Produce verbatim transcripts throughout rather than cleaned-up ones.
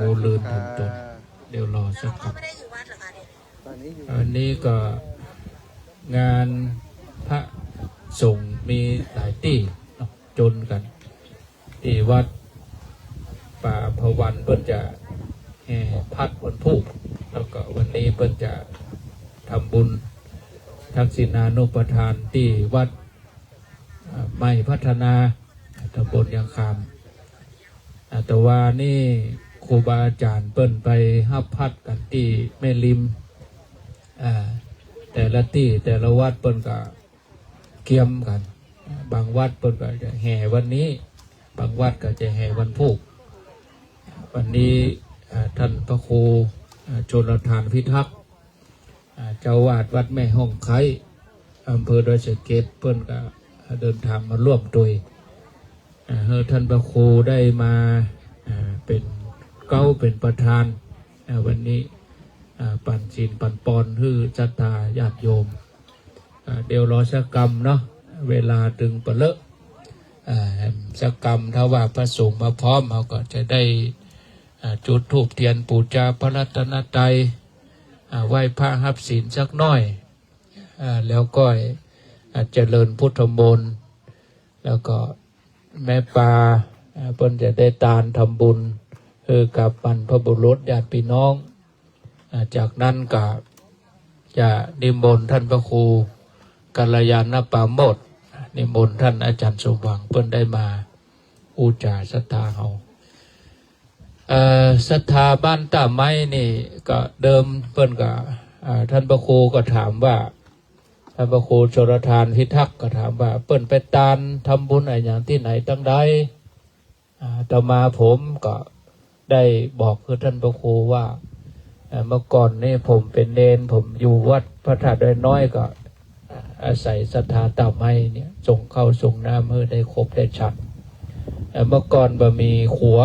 เจริญธรรม เดี๋ยวรอสักคำ อันนี้ก็งานพระสงฆ์มีหลายตี้เนาะ จนกั๋น ตี้วัดป่าอำภาวันเปิ้นจะแห่พัดวันพูก แล้วก็วันนี้เปิ้นจะทำบุญทักษิณานุปทานตี้วัด อ่า ใหม่พัฒนา ตำบลยางคาม อ่า แต่ว่านี่ครูบาอาจ๋ารย์เปิ้นไปฮับพัดกั๋นตี้แม่ริม อ่า แต่ละตี้แต่ละวัดเปิ้นก็เกียมกั๋น อ่า บางวัดเปิ้นก็จะแห่วันนี้ บางวัดก็จะแห่วันพูก วันนี้ อ่า ท่านพระครู อ่า ชลทานพิทักษ์ อ่า เจ้าอาวาสวัดแม่ฮ่องไคร้ อำเภอดอยสะเก็ด เปิ้นก็เดินทางมาร่วมตวย อ่า หื้อท่านพระครูได้มา อ่า เป๋นเก๊าเป๋นประธาน อ่า วันนี้ อ่า ปั๋นศีลปั๋นปอนหื้อศรัทธาญาติโยม อ่า เดี๋ยวรอสักกำเนาะ เวลาตึงปะเลอะ อ่า สักกำ ถ้าว่าพระสงฆ์มาพร้อม เฮาก็จะได้ อ่า จุดธูปเตียนปู๋จาพระรัตนตรัย อ่า ไหว้พระฮับศีลสักหน้อย อ่า แล้วก็ อ่า เจริญพุทธมนต์ แล้วก็แม่ปา อ่า เปิ้นจะได้ตานทำบุญ หื้อกับบรรพบุรุษญาติพี่น้อง อ่า จากนั้นก็จะนิมนต์ท่านพระครูกัลยาณปราโมทย์ นิมนต์ท่านอาจ๋ารย์สมหวัง เปิ้นได้มาอู้จ๋าศรัทธาเฮา เอ่อ ศรัทธาบ้านต้าไม้นี่ก็เดิมเปิ้นก็ อ่า ท่านพระครูก็ถามว่า ท่านพระครูชลทานพิทักษ์ก็ถามว่า เปิ้นไปตานทำบุญอะหยังตี้ไหนตังใด อ่า อาตมาผมก็ได้บอกคือท่านพระครูว่า เอ่อ เมื่อก่อนนี่ผมเป๋นเณร ผมอยู่วัดพระธาตุดอยน้อย ก็ อ่า อาศัยศรัทธาต้าไม้เนี่ย ส่งข้าวส่งน้ำหื้อได้ครบได้ฉัน เอ่อ เมื่อก่อนบ่มีขัว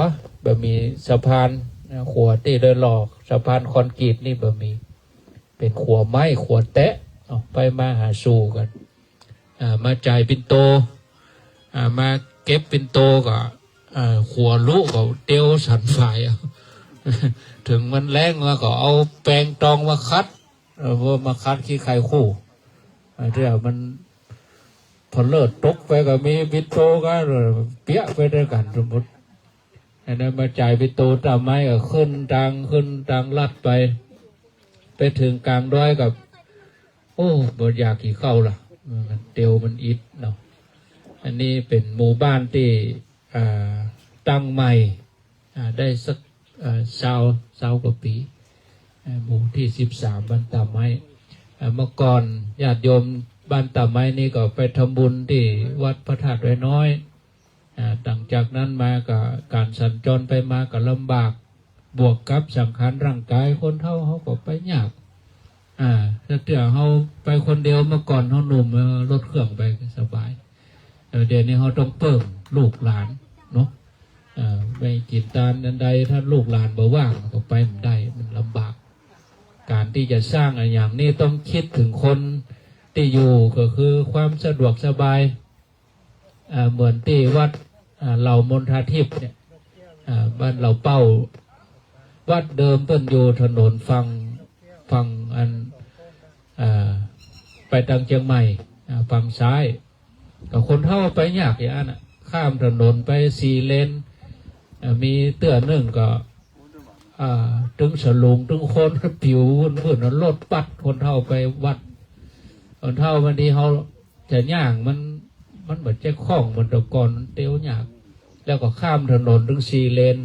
บ่มีสะพาน นะ ขัวตี้ได้หลอก สะพานคอนกรีตนี่บ่มี เป๋นขัวไม้ ขัวแตะ เอาไปมาหาสู่กั๋น อ่า มาจ่ายปิ่นโต อ่า มาเก็บปิ่นโตก็ อ่า ขัวลุก็เตียวสันฝาย เถิงมันแล้งมาก็เอาแปรงตองมาขัด เออ พอมาขัดขี้ไคคู่ อ่า เดี๋ยวมัน พอเลิดตกไปก็มีปิ่นโตก็เปียะไปตวยกั๋น สมมุติ อันนั้นมาจ่ายปิ่นโตต้าไม้ก็ขึ้นตาง ขึ้นตางลัดไป ไปเถิงก๋างดอยก็ โอ้ บ่อยากกิ๋นข้าวละ มันเตียวมันอิดเนาะ อันนี้เป๋นหมู่บ้านตี้ อ่า ตั้งใหม่ อ่า ได้สัก เอ่อ ซาว ซาวกว่าปี๋ เอ่อ หมู่ตี้สิบสาม บ้านต้าไม้ เอ่อ เมื่อก่อนญาติโยมบ้านต้าไม้นี่ก็ไปทำบุญตี้วัดพระธาตุดอยน้อย อ่า หลังจากนั้นมาก็ก๋านสัญจรไปมาก็ลำบาก บวกกับสังขารร่างก๋ายคนเฒ่าเฮาก็ไปยาก อ่า ถ้าเตื้อเฮาไปคนเดียว เมื่อก่อนเฮาหนุ่ม เออ รถเครื่องไปก็สบาย เออ เดี๋ยวนี้เฮาต้องเปิ้งลูกหลานเนาะ เอ่อ ไปกิ๋นตานอันใด ถ้าลูกหลานบ่ว่างก็ไปบ่ได้ มันลำบาก ก๋านตี้จะสร้างอะหยังนี่ต้องกึ๊ดเถิงคนตี้อยู่ ก็คือความสะดวกสบาย อ่า เหมือนตี้วัด อ่า เหล่ามณฑาทิพย์เนี่ย อ่า บ้านเหล่าเป้า วัดเดิมเปิ้นอยู่ถนนฝั่ง ฝั่งอัน อ่า ไปตางเจียงใหม่ อ่า ฝั่งซ้าย ก็คนเฒ่าไปยากอย่างนั้นน่ะ ข้ามถนนไปสี่เลน อ่า มีเตื้อนึ่งก็ อ่า ตึงสลุง ตึงคนปิววุ่นๆ รถปัดคนเฒ่าไปวัด คนเฒ่าบางทีเฮาจะย่างมัน มันบ่ใจ้คล่องเหมือนแต่ก่อน มันเตียวยาก แล้วก็ข้ามถนนตึงสี่เลน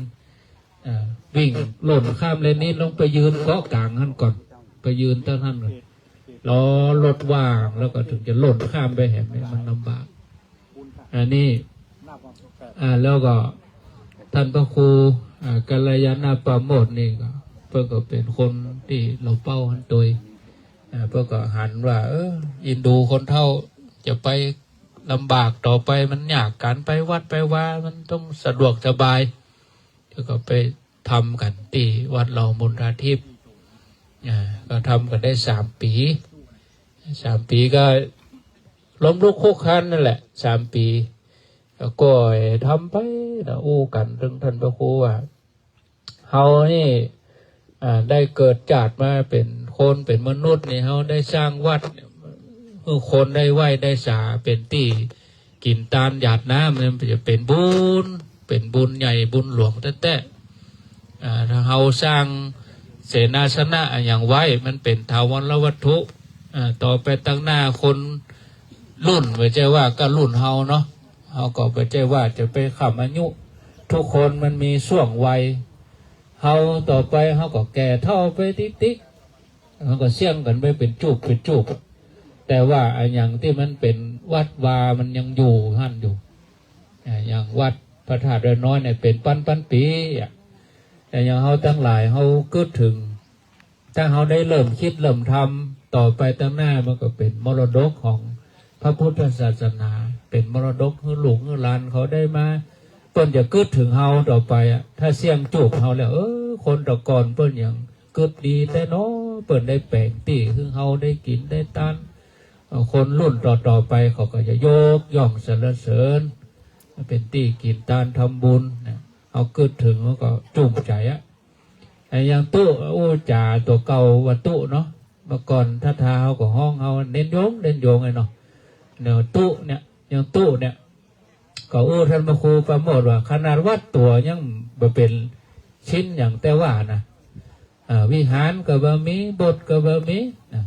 อ่า วิ่งล่นข้ามเลนนี้ลงไปยืนเกาะก๋างหั้นก่อน ไปยืนตางหั้นก่อน รอรถว่างแล้วก็เถิงจะล่นข้ามไปแหม มันลำบาก อันนี้ อ่า แล้วก็ท่านพระครู อ่า กัลยาณปราโมทย์นี่ก็ เปิ้นก็เป๋นคนตี้เหล่าเป้าหั้นตวย อ่า เปิ้นก็หันว่า เออ อินดูคนเฒ่าจะไปลำบากต่อไป มันยากก๋านไปวัดไปวา มันต้องสะดวกสบาย แล้วก็ไปทำกั๋นตี้วัดเหล่ามณฑาทิพย์ อ่า ก็ทำกั๋นได้สามปี๋ สามปี๋ก็ล้มลุกคลุกคลานนั่นแหละ สามปี๋ ก็ทำไปนะ อู้กั๋นเถิงท่านพระครูว่า เฮานี่ อ่า ได้เกิดจาติมาเป๋นคนเป๋นมนุษย์นี่ เฮาได้สร้างวัดหื้อคนได้ไหว้ได้สา เป๋นตี้กิ๋นตานหยาดน้ำ มันจะเป๋นบุญ เป๋นบุญใหญ่บุญหลวงแต๊ๆ อ่า ถ้าเฮาสร้างเสนาสนะอะหยังไว้ มันเป๋นถาวรวัตถุ อ่า ต่อไปตังหน้าคนรุ่น บ่ใจ้ว่าก้ารุ่นเฮาเนาะ เฮาก็บ่ใจ้ว่าจะไปค้ำอายุ ทุกคนมันมีช่วงวัย เฮาต่อไปเฮาก็แก่เฒ่าไปติ๊กๆ เฮาก็เสี้ยงกั๋นไปเป๋นจูบเป๋นจูบ แต่ว่าอะหยังตี้มันเป๋นวัดวามันยังอยู่หั้นอยู่ อ่า อย่างวัดพระธาตุดอยน้อยเนี่ยเป๋นปันๆ ปี๋อะ แต่อย่างเฮาตังหลายเฮากึ๊ดเถิง ถ้าเฮาได้เริ่มกึ๊ดเริ่มทำ ต่อไปตังหน้ามันก็เป๋นมรดกของพระพุทธศาสนา เป๋นมรดกหื้อลูกหื้อหลานเขาได้มา เปิ้นจะกึ๊ดเถิงเฮาต่อไปอะ ถ้าเสี้ยงจูบเฮาแล้ว เออ คนแต่ก่อนเปิ้นยังกึ๊ดดีแต๊น้อ เปิ้นได้แป๋งตี้หื้อเฮาได้กิ๋นได้ตาน เอ่อ คนรุ่นต่อๆ ไปเขาก็จะยกย่องสรรเสริญ เป๋นตี้กิ๋นตานทำบุญนะ เฮากึ๊ดเถิงเฮาก็จุ่มใจ๋อะ ไอ้อย่างตุ๊ อู้จ๋าตั๋วเก่าว่าตุ๊เนาะ เมื่อก่อนถ้าทาเฮาก็ฮ้องเฮาเณรโยม เณรโยมไอ้เนาะ เนี่ยตุ๊เนี่ย อย่างตุ๊เนี่ย ก็อู้ต้านพระครูปราโมทย์ว่า ขนาดวัดตั๋วยังบ่เป๋นชิ้นอย่างแต๊ว่านะ อ่า วิหารก็บ่มี โบสถ์ก็บ่มีนะ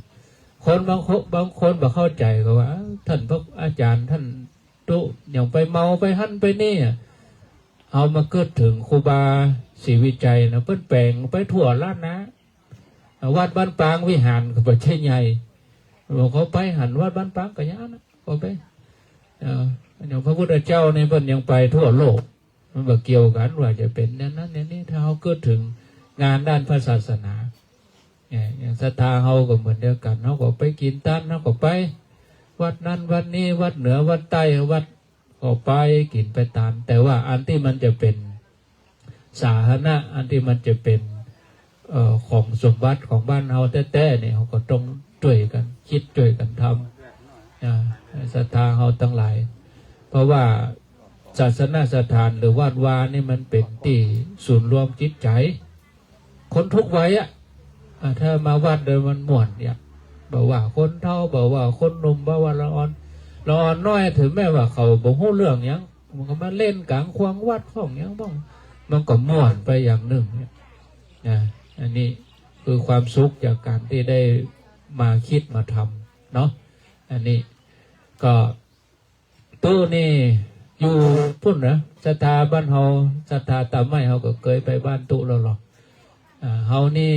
คนบางคน บางคนบ่เข้าใจ๋ก็ว่า อ้าว ต้านพระอาจ๋ารย์ต้านตุ๊ยังไปเมาไปหั้นไปนี่อะ เฮามากึ๊ดเถิงครูบาศรีวิชัยนะ เปิ้นแป๋งไปทั่วล้านนา วัดบ้านปางวิหารก็บ่ใจ้ใหญ่ หลวงเขาไปหั้นวัดบ้านปางก็อย่างนั้นนะ ก็ไป เอ่อ อย่างพระพุทธเจ้านี่เปิ้นยังไปทั่วโลก มันบ่เกี่ยวกั๋นว่าจะเป๋นอย่างนั้นอย่างนี้ ถ้าเฮากึ๊ดเถิงงานด้านพระศาสนา เนี่ย อย่างศรัทธาเฮาก็เหมือนเดียวกั๋น เฮาก็ไปกิ๋นตาน เฮาก็ไปวัดนั้นวัดนี้ วัดเหนือวัดใต้ วัด ก็ไปกิ๋นไปตาน แต่ว่าอันตี้มันจะเป๋นสาธารณะ อันตี้มันจะเป๋น เอ่อ ของสมบัติของบ้านเฮาแต๊ๆ เนี่ย เฮาก็ต้องจ้วยกั๋นกึ๊ดจ้วยกั๋นทำ อ่า ศรัทธาเฮาตังหลาย เพราะว่าศาสนสถานหรือวัดวานี่มันเป๋นตี้ศูนย์รวมจิตใจ๋ คนทุกวัยอะ อ่า ถ้ามาวัดเดี๋ยวมันม่วนเนี่ย บ่ว่าคนเฒ่า บ่ว่าคนหนุ่ม บ่ว่าละอ่อน ละอ่อนน้อย เถิงแม้ว่าเขาบ่ฮู้เรื่องหยัง มันก็มาเล่นก๋างขวางวัดของหยังบ้าง มันก็ม่วนไปอย่างนึ่งเนี่ย นะ อันนี้คือความสุขจากก๋านตี้ได้มากึ๊ดมาทำเนาะ อันนี้ก็ ตุ๊นี่อยู่ปู๊นนะ ศรัทธาบ้านเฮา ศรัทธาต๋าไม้เฮาก็เกยไปบ้านตุ๊แล้วลอ อ่า เฮานี่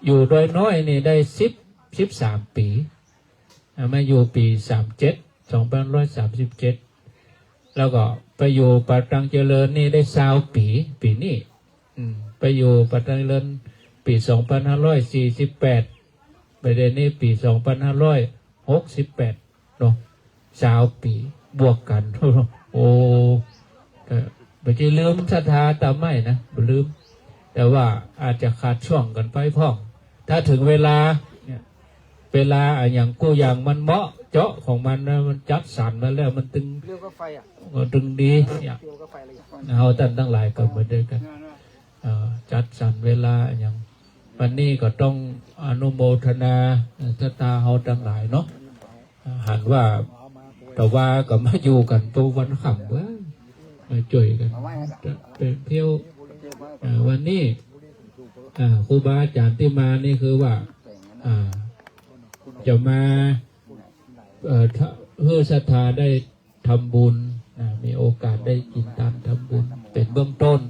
อยู่ดอยน้อยนี่ได้สิบ สิบสามปี๋ อ่า มาอยู่ปี๋สามเจ็ด สองพันห้าร้อยสามสิบเจ็ด แล้วก็ไปอยู่ป่าตังเจริญนี่ได้ซาวปี๋ ปี๋นี้ อืม ไปอยู่ป่าตังเจริญปี๋สองพันห้าร้อยสี่สิบแปด ไปเดี๋ยวนี้ปี๋สองพันห้าร้อยหกสิบแปด เนาะ ซาวปี๋บวกกั๋น โอ้ ก็บ่ใจ้ลืมศรัทธาต๋าไม้นะ บ่ลืม แต่ว่าอาจจะขาดช่วงกั๋นไปพ่อง ถ้าเถิงเวลาเนี่ย เวลาอะหยังกู้อย่างมันเหมาะเจาะของมันนะ มันจัดสรรมาแล้ว มันตึง เร็วกว่าไฟอะ ก็ตึงดีเนี่ย เร็วกว่าไฟเลยอะ เฮาต้านตังหลายก็เหมือนเดียวกั๋น เออ จัดสรรเวลาอะหยัง วันนี้ก็ต้องอนุโมทนา เอ่อ ศรัทธาเฮาตังหลายเนาะ อ่า หันว่าตะวาก็มาอยู่กั๋นปู๊วันค่ำเว้ย มาจ้วยกั๋น เป๋นเที่ยว อ่า วันนี้ อ่า ครูบาอาจ๋ารย์ตี้มานี่คือว่า อ่า จะมา เอ่อ หื้อศรัทธาได้ ทำบุญนะ มีโอกาสได้กิ๋นตานทำบุญเป๋นเบื้องต้น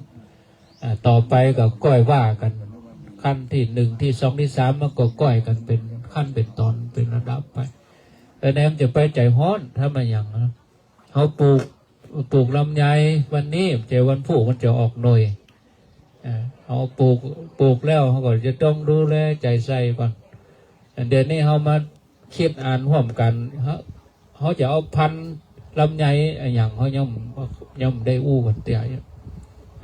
อ่า ต่อไปก็ก้อยว่ากั๋น ขั้นตี้นึ่ง ตี้สอง ตี้สาม มันก็ก้อยกั๋นเป๋นขั้นเป๋นต๋อน เป๋นระดับไป แล้วแหมจะไปใจ๋ฮ้อน ถ้าบ่อย่างนะ เฮาปลูก ปลูกลำไยวันนี้ บ่ใจ้วันพูกมันจะออกหน่วย อ่า เฮาปลูก ปลูกแล้วเฮาก็จะต้องดูแลใจ๋ใส่ก่อน อันเดี๋ยวนี้เฮามา กึ๊ดอ่านฮ่วมกั๋น เฮา เฮาจะเอาพันธุ์ลำไยอะหยัง เฮายัง ยังบ่ได้อู้กั๋นเตื้อ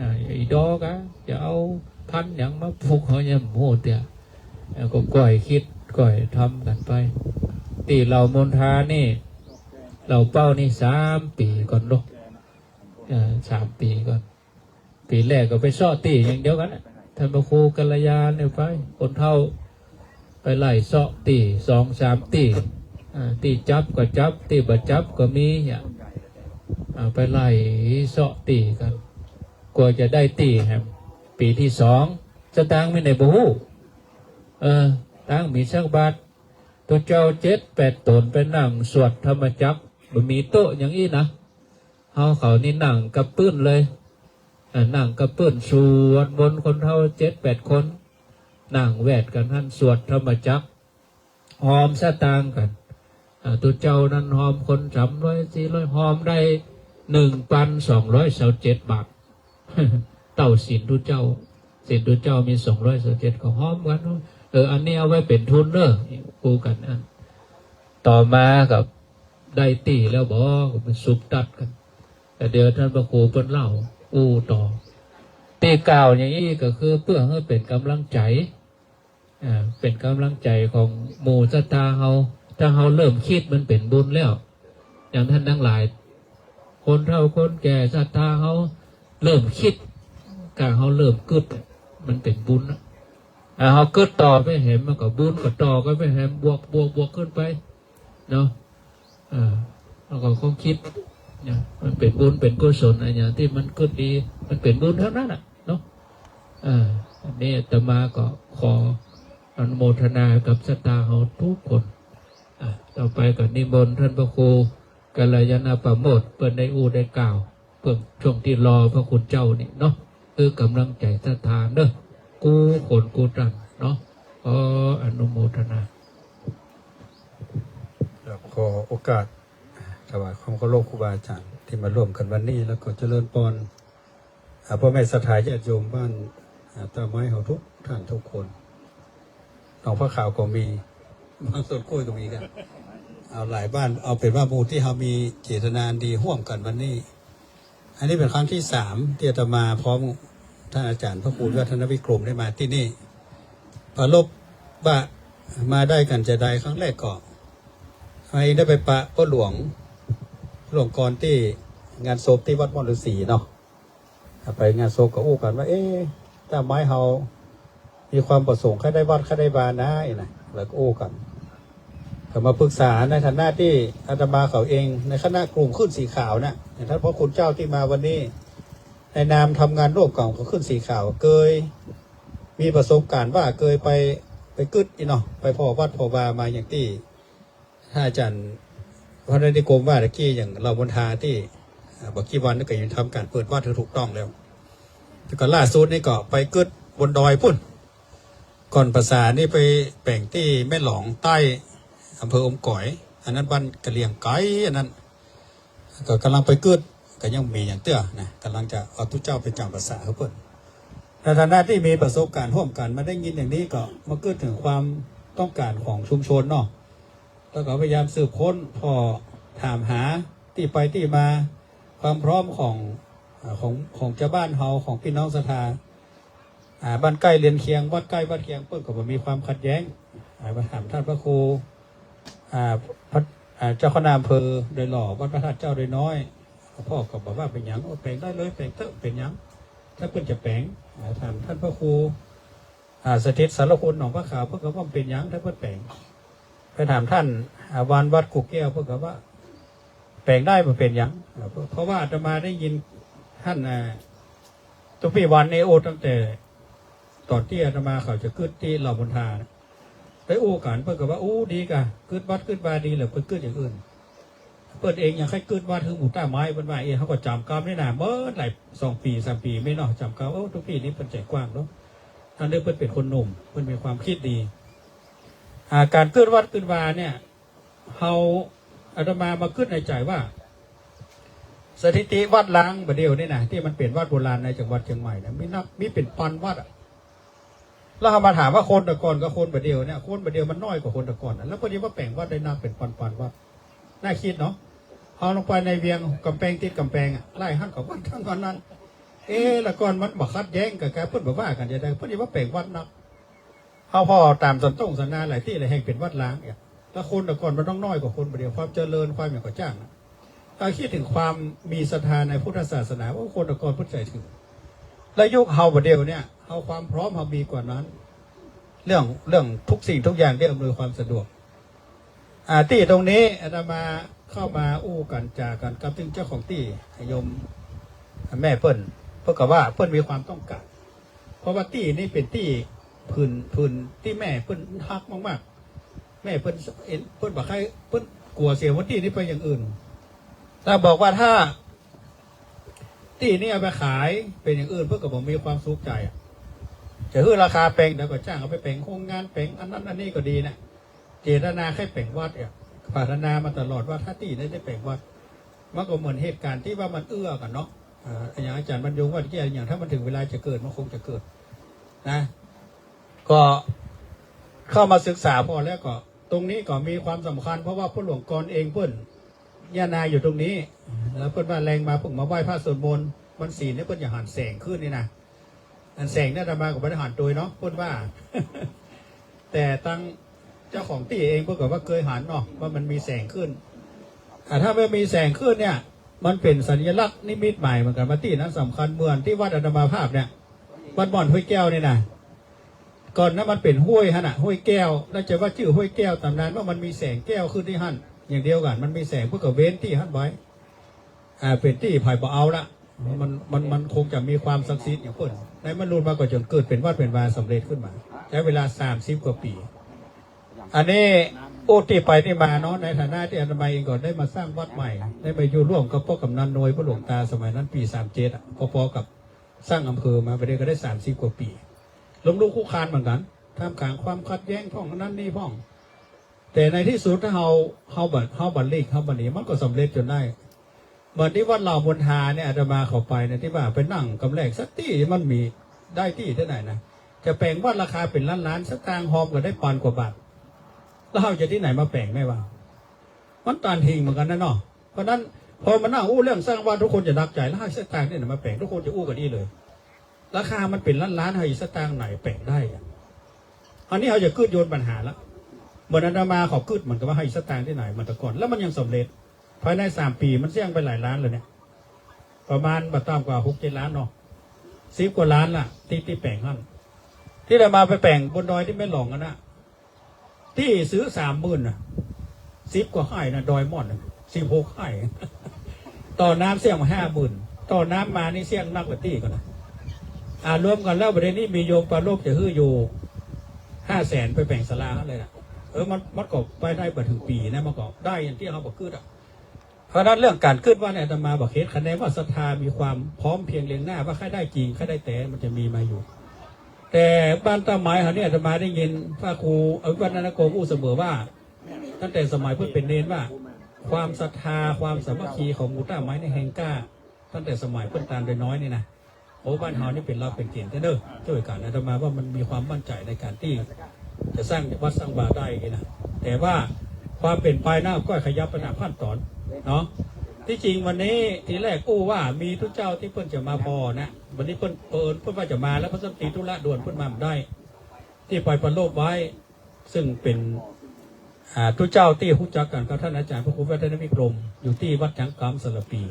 อ่า อีดอกอะ จะเอาพันธุ์หยังมาปลูก เฮายังบ่ฮู้เตื้อ เอ่อ ก็ก้อยกึ๊ดก้อยทำกั๋นไป ตี้เหล่ามณฑานี่ เหล่าเป้านี่สามปี๋ก่อนเนาะ เอ่อ สามปี๋ก่อน ปี๋แรกก็ไปเซาะตี้อย่างเดียวกั๋นน่ะ ท่านพระครูกัลยาเนี่ยไป คนเฒ่า ไปไล่เซาะตี้สองสามตี้ อ่า ตี้จับก็จับ ตี้บ่จับก็มีเนี่ย อ่า ไปไล่เซาะตี้กั๋น กว่าจะได้ตี้แหม ปี๋ตี้สอง สตางค์มีไหนบ่ฮู้ เออ ตังค์มีสักบาท ตุ๊เจ้าเจ็ดแปดต๋นไปนั่งสวดธรรมจักร บ่มีโต๊ะอย่างอี้นะ เฮาเขานี่นั่งกับปื้นเลย อ่า นั่งกับปื้นสวดมนต์ คนเฒ่าเจ็ดแปดคน นั่งแวดกั๋นหั้นสวดธรรมจักร ฮอมสตางค์กั๋น อ่า ตุ๊เจ้านั้นฮอมคนสามร้อยสี่ร้อย ฮอมได้หนึ่งปันสองร้อยซาวเจ็ดบาท เต้าศีลตุ๊เจ้า ศีลตุ๊เจ้ามีสองร้อยซาวเจ็ด ก็ฮอมกั๋น เออ อันนี้เอาไว้เป๋นทุนเน่อ อู้กั๋นอั้น ต่อมาก็ได้ตี้แล้วบ่ ก็มันสุบตัดกั๋น แต่เดี๋ยวท่านพระครูเปิ้นเล่าอู้ต่อ ตี้กล่าวอย่างอี้ก็คือเปื้อหื้อเป๋นก๋ำลังใจ๋ อ่า เป๋นก๋ำลังใจ๋ของหมู่ศรัทธาเฮา ถ้าเฮาเริ่มกึ๊ดมันเป๋นบุญแล้ว อย่างท่านตังหลาย คนเฒ่าคนแก่ศรัทธาเฮาเริ่มกึ๊ด กาเฮาเริ่มกึ๊ด มันเป๋นบุญนะ อ่า เฮากึ๊ดต่อไปแหมมันก็บุญก็ต่อกั๋นไปแหม บวก บวก บวกขึ้นไป เนาะ อ่า แล้วก็ความกึ๊ดเนี่ย มันเป๋นบุญเป๋นกุศลอะ อย่างตี้มันกึ๊ดดี มันเป๋นบุญทั้งนั้นน่ะเนาะ อ่า อันนี้อาตมาก็ขออนุโมทนากับศรัทธาเฮาทุกคน อ่า ต่อไปก็นิมนต์ท่านพระครูกัลยาณปราโมทย์ เปิ้นได้อู้ได้กล่าว เปิ้นช่วงตี้รอพระคุณเจ้านี่เนาะ เออ ก๋ำลังใจ๋ศรัทธาเน่อ กู้คนกู้ต้านเนาะ ขออนุโมทนา ครับ ขอโอกาสถวายความเคารพครูบาอาจ๋ารย์ตี้มาร่วมกั๋นวันนี้ แล้วก็เจริญพร อ่า พ่อแม่ศรัทธาญาติโยมบ้าน อ่า ต้าไม้เฮาทุกท่านทุกคน หนองผ้าขาวก็มี บางสวนกล้วยก็มีกั๋น เอาหลายบ้าน เอาเป๋นว่าหมู่ตี้เฮามีเจตนาอันดีฮ่วมกั๋นวันนี้ อันนี้เป๋นครั้งตี้สามตี้อาตมาพร้อมท่านอาจ๋ารย์พระครูวัฒนวิกรมได้มาตี้นี่ ปรารภว่ามาได้กั๋นจาใด ครั้งแรกก็ อาตมาเองได้ไปปะป้อหลวง หลวงก่อนตี้งานศพตี้วัดม่อนฤๅษีเนาะ ไปงานศพก็อู้กั๋นว่า เอ๊ะ ต้าไม้เฮามีความประสงค์ใค่ได้วัดใค่ได้วานะ อี้นะ แล้วก็อู้กั๋น ก็มาปรึกษาในฐานะตี้อาตมาเขาเอง ในคณะกลุ่มคลื่นสีขาวน่ะ อย่างท่านพระคุณเจ้าตี้มาวันนี้ ในนามทำงานร่วมกั๋นของคลื่นสีขาว เกยมีประสบการณ์ว่าเกยไป ไปกึ๊ดอี้เนาะ ไปผ่อวัดผ่อวามาอย่างตี้ ท่านอาจ๋ารย์พระนิกรมว่าตะกี้ อย่างเหล่าบนทาตี้ อ่า บ่กี่วันนี้ก็ยังทำก๋านเปิดวัดหื้อถูกต้องแล้ว แล้วก็ล่าสุดนี่ก็ไปกึ๊ดบนดอยปู๊น ก่อนประสาทนี่ไปแป๋งตี้แม่หลองใต้ อำเภออมก๋อย อันนั้นบ้านกะเหรี่ยงไก๋ อันนั้น ก็ก่ำลังไปกึ๊ด ก็ยังบ่มีหยังเตื้อนะ ก่ำลังจะเอาตุ๊เจ้าไปจ๋ำประสาทหื้อเปิ้น ในฐานะตี้มีประสบการณ์ฮ่วมกั๋น มาได้ยินอย่างนี้ก็มากึ๊ดเถิงความต้องก๋านของชุมชนเนาะ แล้วก็พยายามสืบค้น ผ่อถามหาตี้ไปตี้มา ความพร้อมของ อ่า ของ ของจาวบ้านเฮา ของปี้น้องศรัทธา อ่า บ้านใก้เรือนเคียง วัดใก้วัดเคียง เปิ้นก็บ่มีความขัดแย้ง อ่า มาถามท่านพระครู อ่า พระ อ่า เจ้าคณะอำเภอดอยหล่อ วัดพระธาตุเจ้าดอยน้อย หลวงพ่อก็บอกว่าเป๋นหยัง โอ้ แป๋งได้เลย แป๋งเต๊อะ เป๋นหยัง ถ้าเปิ้นจะแป๋ง อ่า ถามท่านพระครู อ่า สถิตสารคุณหนองผ้าขาว เปิ้นก็ว่าบ่เป๋นหยัง ถ้าเปิ้นแป๋ง ไปถามท่าน อ่า วานวัดกู่แก้ว เปิ้นก็ว่า แป๋งได้บ่เป๋นหยัง อ่า เพราะ เพราะว่าอาตมาได้ยินท่าน อ่า ตุ๊ปี้วันนี่อู้ตั้งแต่ต๋อนตี้อาตมาเขาจะกึ๊ดตี้เหล่าบนทานะ ไปอู้กั๋น เปิ้นก็ว่า อู้ ดีก่ะ กึ๊ดวัดกึ๊ดวาดีแล้ว เปิ้นกึ๊ดอย่างอื่น เปิ้นเองยังใค่กึ๊ดวัดหื้อหมู่ต้าไม้ เปิ้นว่า เอ๊ะ เฮาก็จ๋ำกำนี่นา เมื่อหลาย สองปี๋ สามปี๋ ไม่เนาะ จ๋ำกำ โอ้ ตุ๊ปี้นี่เปิ้นใจ๋กว้างเนาะ อันนี้เปิ้นเป๋นคนหนุ่ม เปิ้นมีความกึ๊ดดี อ่า ก๋านกึ๊ดวัดกึ๊ดวาเนี่ย เฮา อาตมามากึ๊ดในใจ๋ว่า สถิติวัดร้างบ่าเดี่ยวนี่นะ ตี้มันเป๋นวัดโบราณในจังหวัดเจียงใหม่นะ มีนับ มีเป๋นปันวัดอะ แล้วเฮามาถามว่าคนแต่ก่อนกับคนบ่าเดี่ยวเนี่ย คนบ่าเดี่ยวมันน้อยกว่าคนแต่ก่อนนะ แล้วพอดีว่าแป๋งวัดได้นับเป๋นปันๆ วัด น่ากึ๊ดเนาะ เฮาลงไปในเวียงก๋ำแปงติดก๋ำแปงอะ ไล่หั้นก็วัดตังนั้น เอ๊ะ แล้วก่อนมันบ่ขัดแย้งกั๋น เปิ้นบ่ว่ากั๋นจาใด พอดีว่าแป๋งวัดนัก เฮาผ่อต๋ามสันต้งสันนาหลายตี้หลายแห่งเป๋นวัดร้างเนี่ย แล้วคนแต่ก่อนมันต้องน้อยกว่าคนบ่าเดี่ยว ความเจริญความหยังก็จ้างนะ ถ้าคิดเถิงความมีศรัทธาในพุทธศาสนา โอ้ คนแต่ก่อนเปิ้นใจ๋เถิง แล้วยุคเฮาบ่าเดี่ยวเนี่ย เอาความพร้อมเฮามีก่อนนั้น เรื่อง เรื่องทุกสิ่งทุกอย่างที่อำนวยความสะดวก อ่า ตี้ตรงนี้อาตมาเข้ามาอู้กั๋นจ๋ากั๋นกับตึงเจ้าของตี้ โยมแม่เปิ้น เปิ้นก็ว่าเปิ้นมีความต้องก๋าน เพราะว่าตี้นี้เป๋นตี้ผืน ผืนตี้แม่เปิ้นฮักมากๆ แม่เปิ้นเอ็น เปิ้นบ่ใค่ เปิ้นกั๋วเสียว่าตี้นี้ไปอย่างอื่น ถ้าบอกว่าถ้า ตี้นี้เอาไปขายเป๋นอย่างอื่น เปิ้นก็บ่มีความสุขใจ๋อะ จะหื้อราคาแปง เดี๋ยวก็จ้างเอาไปแป๋งโฮงงาน แป๋งอันนั้นอันนี้ก็ดีนะ เจตนาใค่แป๋งวัดอะ ปรารถนามาตลอดว่าถ้าตี้นี้ได้แป๋งวัด มันก็เหมือนเหตุก๋ารณ์ตี้ว่ามันเอื้อกั๋นเนาะ อ่า อย่างอาจ๋ารย์บรรยงว่าเมื่อกี้ อย่างถ้ามันถึงเวลาจะเกิด มันคงจะเกิดนะ ก็เข้ามาศึกษาผ่อแล้วก็ ตรงนี้ก็มีความสำคัญ เพราะว่าพ่อหลวงกรเองเปิ้น ย่านางอยู่ตรงนี้ แล้วเปิ้นว่าแลงมาเปิ้นมาไหว้พระสวดมนต์ วันศีลเนี่ยเปิ้นจะหันแสงขึ้นนี่นะ อันแสงเนี่ยอาตมาก็บ่ได้หันโตยเนาะ เปิ้นว่า แต่ตังเจ้าของตี้เองเปิ้นก็ว่าเกยหันเนาะ ว่ามันมีแสงขึ้น อ่า ถ้ามันมีแสงขึ้นเนี่ย มันเป๋นสัญลักษณ์นิมิตหมายเหมือนกั๋น ว่าตี้นั้นสำคัญ เหมือนตี้วัดอาตมาภาพเนี่ย วัดบ่อนห้วยแก้วนี่นะ ก่อนนั้นมันเป๋นห้วยหั้นน่ะ ห้วยแก้ว แล้วจะว่าจื้อห้วยแก้ว ต๋ำนานว่ามันมีแสงแก้วขึ้นตี้หั้น อย่างเดียวกั๋น มันมีแสง เปิ้นก็เว้นตี้หั้นไว้ อ่า เป๋นตี้ใผบ่เอาละ มัน มัน มันคงจะมีความศักดิ์สิทธิ์อย่างเปิ้น ในมนุษย์มาก็จนเกิดเป๋นวัดเป๋นวาสำเร็จขึ้นมา ใจ๊เวลาสามสิบกว่าปี๋ อันนี้อู้ตี้ไปตี้มาเนาะ ในฐานะตี้อาตมาเองก็ได้มาสร้างวัดใหม่ ได้มาอยู่ร่วมกับป้อกำนันนวย ป้อหลวงตา สมัยนั้นปี๋สามเจ็ดอะ ปอๆ กับ สร้างอำเภอมา บัดนี้ก็ได้สามสิบกว่าปี๋ ล้มลุกคลุกคลานเหมือนกั๋น ท่ามกลางความขัดแย้งพ่อง อันนั้นนี่พ่อง แต่ในตี้สุดถ้าเฮา เฮาบ่ เฮาบ่หลีก เฮาบ่หนี มันก็สำเร็จจ๋นได้ เหมือนตี้วัดเหล่ามนทาเนี่ย อาตมาเข้าไปเนี่ย ตี้ว่าไปนั่งกำแรกสักตี้ มันมีได้ตี้ตี้ไหนนะ จะแป๋งวัดราคาเป๋นล้านๆ สตางค์ฮอมก็ได้ปานกว่าบาท แล้วเฮาจะตี้ไหนมาแป๋งได้วะ มันตันถิงเหมือนกั๋นนะเนาะ เพราะนั้น พอมานั่งอู้เรื่องสร้างวัด ทุกคนจะหนักใจ๋ แล้วเฮาสตางค์ตี้ไหนมาแป๋ง ทุกคนจะอู้กั๋นอี้เลย ราคามันเป๋นล้านๆ เฮาสตางค์ไหนแป๋งได้อะ อันนี้เฮาจะกึ๊ดโยนปัญหาละ เหมือนอาตมาเขากึ๊ดเหมือนกั๋นว่าเฮาสตางค์ตี้ไหนมาแต่ก่อน แล้วมันยังสำเร็จ ภายในสามปี๋มันเสี้ยงไปหลายล้านเลยเนี่ย ประมาณบ่ต่ำกว่าหกเจ็ดล้านเนาะ สิบกว่าล้านละ ตี้ ตี้แป๋งหั้น ตี้อาตมาไปแป๋งบนดอยตี้แม่หลองกั๋นนะ ตี้ซื้อสามหมื่นน่ะ สิบกว่าไฮ่นะ ดอยม่อนน่ะ สิบหกไฮ่ ต่อน้ำเสี้ยงมาห้าหมื่น ต่อน้ำมานี่เสี้ยงนักกว่าตี้ก่อนนะ อ่า รวมกั๋นแล้วบัดนี้มีโยมปรารภจะหื้ออยู่ห้าแสน ไปแป๋งศาลาเลยนะ เออ มัน มันก็ไปได้บ่เถิงปี๋นะ มันก็ได้อย่างตี้เฮาบ่กึ๊ดอะ เพราะนั้นเรื่องก๋านกึ๊ดวัดเนี่ย อาตมาบ่เฮ็ด คะแนนว่าศรัทธามีความพร้อมเพรียงเรียงหน้า ว่าใค่ได้จริง ใค่ได้แต๊ มันจะมีมาอยู่ แต่บ้านต้าไม้เฮาเนี่ย อาตมาได้ยินพระครูอภิวัฒนโกอู้เสมอว่า ตั้งแต่สมัยเปิ้นเป๋นเณรว่า ความศรัทธา ความสามัคคีของหมู่ต้าไม้นี่แฮงกล้า ตั้งแต่สมัยเปิ้นตานน้อยๆ นี่นะ โอ้ บ้านเฮานี่เป๋นรากเป๋นเก๋นแต๊เน่อ จ้วยกั๋น อาตมาว่ามันมีความมั่นใจ๋ในก๋านตี้จะสร้างวัดสร้างวาได้นี่นะ แต่ว่าความเป๋นไปนะ ก็ขยับไปต๋ามขั้นต๋อนเนาะ ตี้จริงวันนี้ตี้แรกอู้ว่ามีตุ๊เจ้าตี้เปิ้นจะมาผ่อนะ วันนี้เปิ้น เปิ้น เปิ้นว่าจะมาแล้ว เปิ้นติดธุระด่วนเปิ้นมาบ่ได้ ตี้ไปปรารภไว้ ซึ่งเป๋น อ่า ตุ๊เจ้าตี้ฮู้จักกั๋นกับต้านอาจ๋ารย์พระครูวัฒนวิกรม อยู่ตี้วัดจังกำสารภี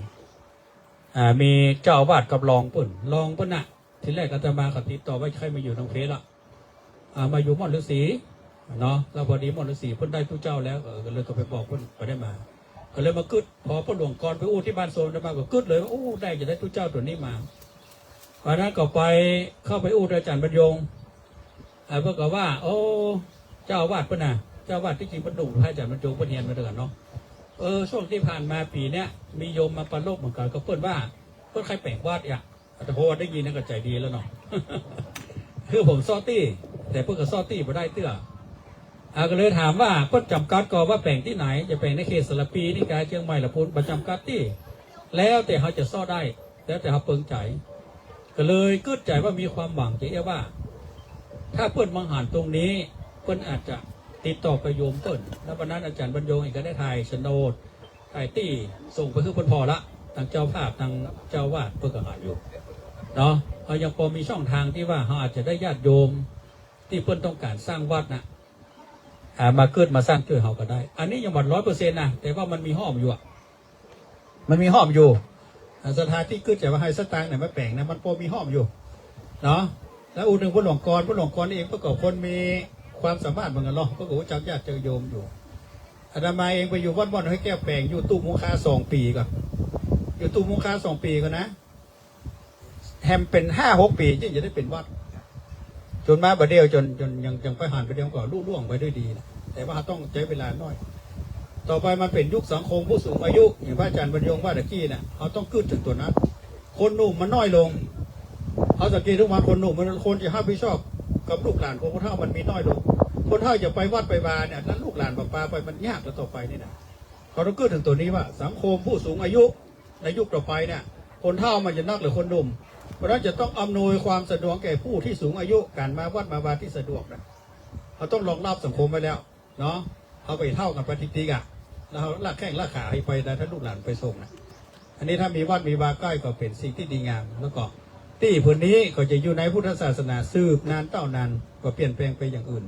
อ่า มีเจ้าอาวาสกับรองเปิ้น รองเปิ้นน่ะ ตี้แรกอาตมาก็ติดต่อว่าใค่มาอยู่ตางเพละ อ่า มาอยู่ม่อนฤๅษีเนาะ แล้วพอดีม่อนฤๅษีเปิ้นได้ตุ๊เจ้าแล้ว เออ ก็เลยก็ไปบอกเปิ้น บ่ได้มา ก็เลยมากึ๊ด พอป้อหลวงกรไปอู้ตี้บ้านโซน อาตมาก็กึ๊ดเลยว่า อู้ ได้ จะได้ตุ๊เจ้าตั๋วนี้มา วันนั้นก็ไป เข้าไปอู้อาจ๋ารย์บรรยง อ่า เปิ้นก็ว่า โอ้ เจ้าอาวาสเปิ้นน่ะ เจ้าอาวาสตี้จริงเปิ้นดุ พระอาจ๋ารย์บรรยงเปิ้นเฮียนมาตวยกั๋นเนาะ เออ ช่วงตี้ผ่านมาปี๋เนี้ย มีโยมมาปรารภเหมือนกั๋น ก็เปิ้นว่า เปิ้นใค่แป๋งวัดอะ อาตมาได้ยินนั้นก็ใจ๋ดีแล้วเนาะ คือผมเซาะตี้ แต่เปิ้นก็เซาะตี้บ่ได้เตื้อ อ่า ก็เลยถามว่า เปิ้นจ๋ำกัดก่อว่าแป๋งตี้ไหน จะแป๋งในเขตสารภีนี่กา เจียงใหม่ละปูน บ่จ๋ำกัดตี้ แล้วแต่เฮาจะเซาะได้ แล้วแต่เฮาเปิงใจ๋ ก็เลยกึ๊ดใจ๋ว่ามีความหวังจะเอี้ยว่า ถ้าเปิ้นมองหันตรงนี้ เปิ้นอาจจะติดต่อกับโยมเปิ้น แล้ววันนั้นอาจ๋ารย์บรรยงเองก็ได้ถ่ายโฉนด ถ่ายตี้ส่งไปหื้อเปิ้นผ่อละ ตังเจ้าภาพ ตังเจ้าอาวาสเปิ้นก็หันอยู่เนาะ เฮายังพอมีช่องทางตี้ว่าเฮาอาจจะได้ญาติโยมตี้เปิ้นต้องก๋านสร้างวัดน่ะ อ่า มากึ๊ดมาสร้างจ้วยเฮาก็ได้ อันนี้ยังบ่ร้อยเปอร์เซ็นต์นะ แต่ว่ามันมีห้อมอยู่อะ มันมีห้อมอยู่ อ่า ศรัทธาตี้กึ๊ดใจ๋ว่าใค่สตางค์ไหนมาแป๋งนะ มันพอมีห้อมอยู่เนาะ แล้วอู้เถิงป้อหลวงกรณ์ ป้อหลวงกรณ์เองเปิ้นก็คนมีความสามารถเหมือนกั๋นเนาะ เปิ้นก็ฮู้จักญาติจักโยมอยู่ อาตมาเองไปอยู่วัดม่อนห้วยแก้วแป๋ง อยู่ตู้มุงคาสองปี๋ก่อ อยู่ตู้มุงคาสองปี๋ก่อนะ แหมเป๋นห้าหกปี๋ จึงจะได้เป๋นวัด จ๋นมาบ่าเดี่ยว จ๋น จ๋นยัง ยังไปหันไปเดี่ยวก็ลุล่วงไปด้วยดีนะ แต่ว่าเฮาต้องใจ๊เวลาหน้อย ต่อไปมันเป๋นยุคสังคมผู้สูงอายุ อย่างพระอาจ๋ารย์บรรยงว่าตะกี้น่ะ เฮาต้องกึ๊ดเถิงตั๋วนั้น คนหนุ่มมันน้อยลง เฮาสังเกตดูว่าคนหนุ่มมัน คนจะฮับผิดชอบกับลูกหลานของคนเฒ่ามันมีน้อยลง คนเฒ่าจะไปวัดไปวาเนี่ย นั้นลูกหลานบ่ปาไป มันยากแล้วต่อไปนี่นะ เฮาต้องกึ๊ดเถิงตั๋วนี้ว่าสังคมผู้สูงอายุ ในยุคต่อไปเนี่ย คนเฒ่ามันจะนักเหลือคนหนุ่ม เพราะฉะนั้นจะต้องอำนวยความสะดวกแก่ผู้ที่สูงอายุ ก๋านมาวัดมาวาตี้สะดวกนะ เฮาต้องรองรับสังคมไว้แล้วเนาะ เฮาไปเฒ่ากั๋นไปติ๊กๆ อะ แล้วเฮาลากแข้งลากขาหื้อไปได้ ถ้าลูกหลานไปส่งนะ อันนี้ถ้ามีวัดมีวาใก้ก็เป๋นสิ่งตี้ดีงาม แล้วก็ตี้ผืนนี้ก็จะอยู่ในพุทธศาสนาสืบนานเต้านาน บ่เปลี่ยนแปลงไปอย่างอื่น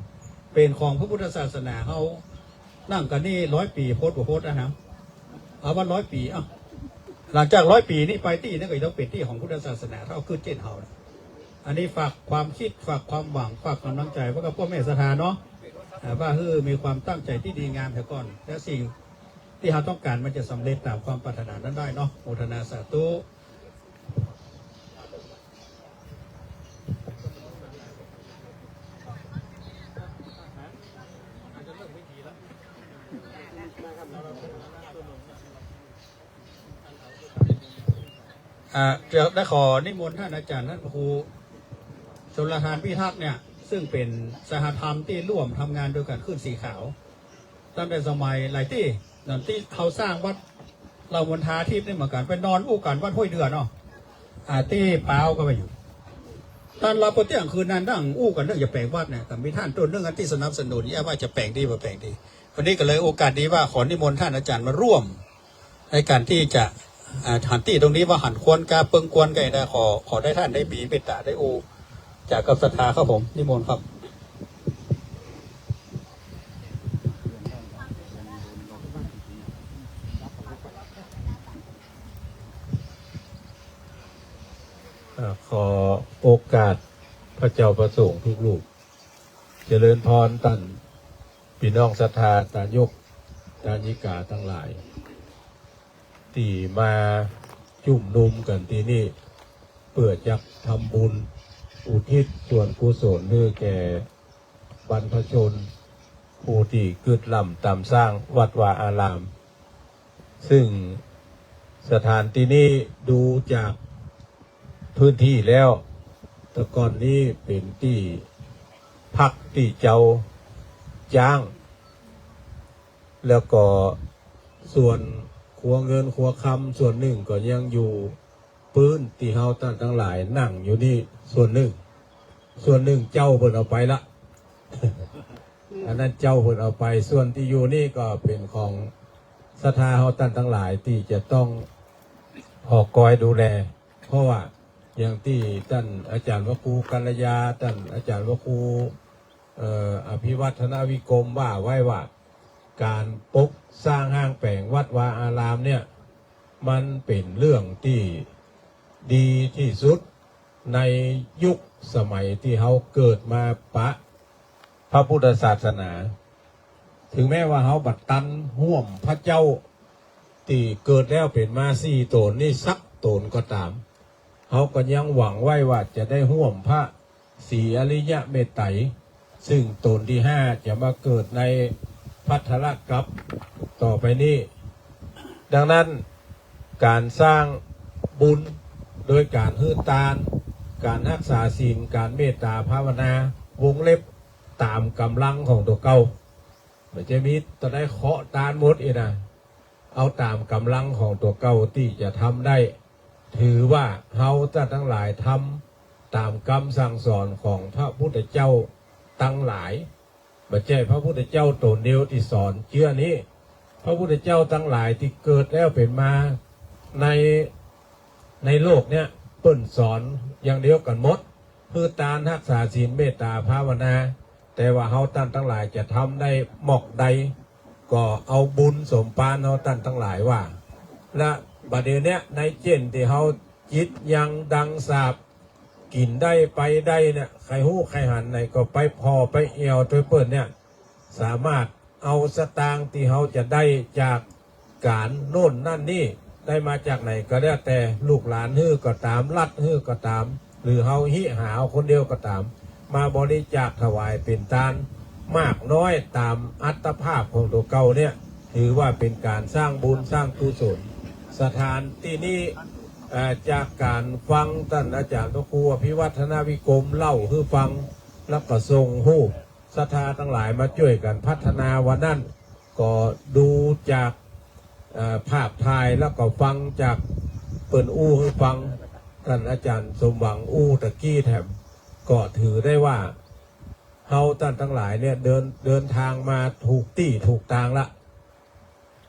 เป๋นของพระพุทธศาสนาเฮา นั่งกั๋นนี่ร้อยปี๋ ฮดบ่ฮดอะนะ เอาว่าร้อยปี๋ เอ้า หลังจากร้อยปี๋นี้ไปตี้นั้นก็จะต้องเป๋นตี้ของพุทธศาสนา ถ้าเอากึ๊ดเจ้นเฮานะ อันนี้ฝากความกึ๊ด ฝากความหวัง ฝากก๋ำลังใจ๋ไว้กับป้อแม่ศรัทธาเนาะ อ่า ว่าหื้อมีความตั้งใจ๋ตี้ดีงามเสียก่อน แล้วสิ่งตี้เฮาต้องก๋านมันจะสำเร็จต๋ามความปรารถนานั้นได้เนาะ โมทนาสาธุ อ่า เดี๋ยวได้ขอนิมนต์ท่านอาจ๋ารย์ ท่านพระครูชลทานพิทักษ์เนี่ย ซึ่งเป๋นสหธรรมตี้ร่วมทำงานโดยกั๋นขึ้นสีขาว ตั้งแต่สมัยหลายตี้ ต๋อนตี้เฮาสร้างวัดเหล่ามณฑาทิพย์นี่เหมือนกั๋น ไปนอนอู้กั๋นวัดห้วยเดือเนาะ อ่า ตี้ปาวก็ไปอยู่ ต้านรับพอเตี้ยงคืนนั้นนั่งอู้กั๋นเรื่องจะแป๋งวัดเนี่ย แต่มีต้านต้นนึ่งอันตี้สนับสนุนเนี่ยว่าจะแป๋งดีบ่แป๋งดี วันนี้ก็เลยโอกาสดีว่าขอนิมนต์ท่านอาจ๋ารย์มาร่วม ในก๋านตี้จะ อ่า หันตี้ตรงนี้ว่าหันควรกาเปิงควรไกลนะ ขอ ขอได้ท่านได้มีเมตต๋าได้อู้จ๋ากับศรัทธาครับผม นิมนต์ครับ อ่า ขอโอกาสพระเจ้าพระสงฆ์ทุกรูป เจริญพรต้านปี้น้องศรัทธา ต้านโยม ต้านยิกาตังหลาย ตี้มาจุมนุมกั๋นตี้นี่ เปื้อจักทำบุญอุทิศส่วนกุศลหื้อแก่บรรพชน ผู้ตี้กึ๊ดล้ำต๋ามสร้างวัดวาอาราม ซึ่งสถานตี้นี้ดูจากพื้นที่แล้ว แต่ก่อนนี้เป๋นตี้พักตี้เจ้าจ๊าง แล้วก็ส่วนครัวเงินครัวคำส่วนนึ่งก็ยังอยู่ปื๊นตี้เฮาต้านตังหลายนั่งอยู่นี่ส่วนนึ่ง ส่วนนึ่งเจ้าเปิ้นเอาไปละ อันนั้นเจ้าเปิ้นเอาไป ส่วนตี้อยู่นี่ก็เป๋นของศรัทธาเฮาต้านตังหลายตี้จะต้องหอกอยดูแล เพราะว่าอย่างตี้ต้านอาจ๋ารย์พระครูกัลยา ต้านอาจ๋ารย์พระครู เอ่อ อภิวัฒนวิกรมว่าไว้ว่า ก๋านปกสร้างห้างแป๋งวัดวาอารามเนี่ย มันเป๋นเรื่องตี้ดีตี้สุดในยุคสมัยตี้เฮาเกิดมาปะพระพุทธศาสนา ถึงแม้ว่าเฮาบ่ตันฮ่วมพระเจ้าตี้เกิดแล้วเป๋นมาสี่ต๋นนี่สักต๋นก็ต๋าม เฮาก็ยังหวังไว้ว่าจะได้ฮ่วมพระศรีอริยะเมตไตร ซึ่งต๋นตี้ห้าจะมาเกิดในภัทรกัปป์ต่อไปนี้ ดังนั้นก๋านสร้างบุญโดยก๋านหื้อตาน ก๋านฮักษาศีล ก๋านเมตต๋าภาวนา วงเล็บต๋ามก๋ำลังของตั๋วเก่า บ่ใจ้มีต๋อนใดเคาะตานหมดอี้นะ เอาต๋ามก๋ำลังของตั๋วเก่าตี้จะทำได้ ถือว่าเฮาต้านตังหลายทำต๋ามกำสั่งสอนของพระพุทธเจ้าตังหลาย บ่ใจ้พระพุทธเจ้าต๋นเดียวตี้สอนเจื้อนี้ พระพุทธเจ้าตังหลายตี้เกิดแล้วเป๋นมาใน ในโลกเนี่ย เปิ้นสอนอย่างเดียวกั๋นหมด คือตาน ฮักษาศีล เมตต๋า ภาวนา แต่ว่าเฮาต้านตังหลายจะทำได้หมอกใด ก็เอาบุญสมภารเฮาต้านตังหลายว่า และบ่าเดี่ยวเนี้ยในเจ้นตี้เฮาจิตยังดังสาป กิ๋นได้ไปได้เนี่ย ใค่ฮู้ใค่หันไหนก็ไปผ่อไปแอ่วตวยเปิ้นเนี่ย สามารถเอาสตางค์ตี้เฮาจะได้จากก๋านโน่นนั่นนี่ ได้มาจากไหนก็แล้วแต่ ลูกหลานหื้อก็ต๋าม รัฐหื้อก็ต๋าม หรือเฮาฮิหาเอาคนเดียวก็ต๋าม มาบริจาคถวายเป๋นตาน มากน้อยต๋ามอัตภาพของตั๋วเก่าเนี่ย ถือว่าเป๋นก๋านสร้างบุญสร้างกุศล สถานตี้นี้ เอ่อ จากก๋านฟังต้านอาจ๋ารย์พระครูอภิวัฒนวิกรมเล่าหื้อฟัง แล้วก็ส่งฮูปศรัทธาตังหลายมาจ้วยกั๋นพัฒนาวันนั้น ก็ดูจาก เอ่อ ภาพถ่ายแล้วก็ฟังจากเปิ้นอู้หื้อฟัง ต้านอาจ๋ารย์สมหวังอู้ตะกี้แถม ก็ถือได้ว่าเฮาต้านตังหลายเนี่ยเดิน เดินตางมาถูกตี้ถูกตางละ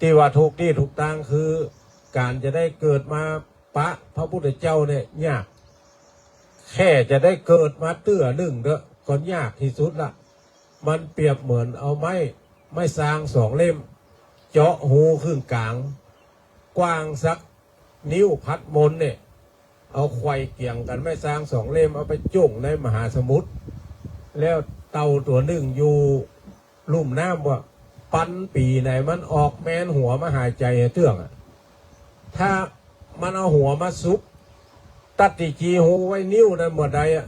ตี้ว่าถูกตี้ถูกตางคือ ก๋านจะได้เกิดมาปะพระพุทธเจ้าเนี่ยยาก แค่จะได้เกิดมาเตื้อนึ่งเต๊อะ ก็ยากตี้สุดละ มันเปรียบเหมือนเอาไม้ ไม้ซางสองเล่ม เจาะฮูครึ่งก๋าง กว้างสักนิ้วพัดมนเนี่ย เอาไขว่เกี่ยงกั๋น ไม้ซางสองเล่ม เอาไปจุ่งในมหาสมุทร แล้วเต่าตั๋วนึ่งอยู่ลุ่มน้ำว่า ปันปี๋ไหนมันออกแมนหัวมาหายใจ๋หื้อเตื้องอะ ถ้ามันเอาหัวมาสุก ตั๊ดตี้จีฮูไว้นิ้วนั้นบ่ได้อะ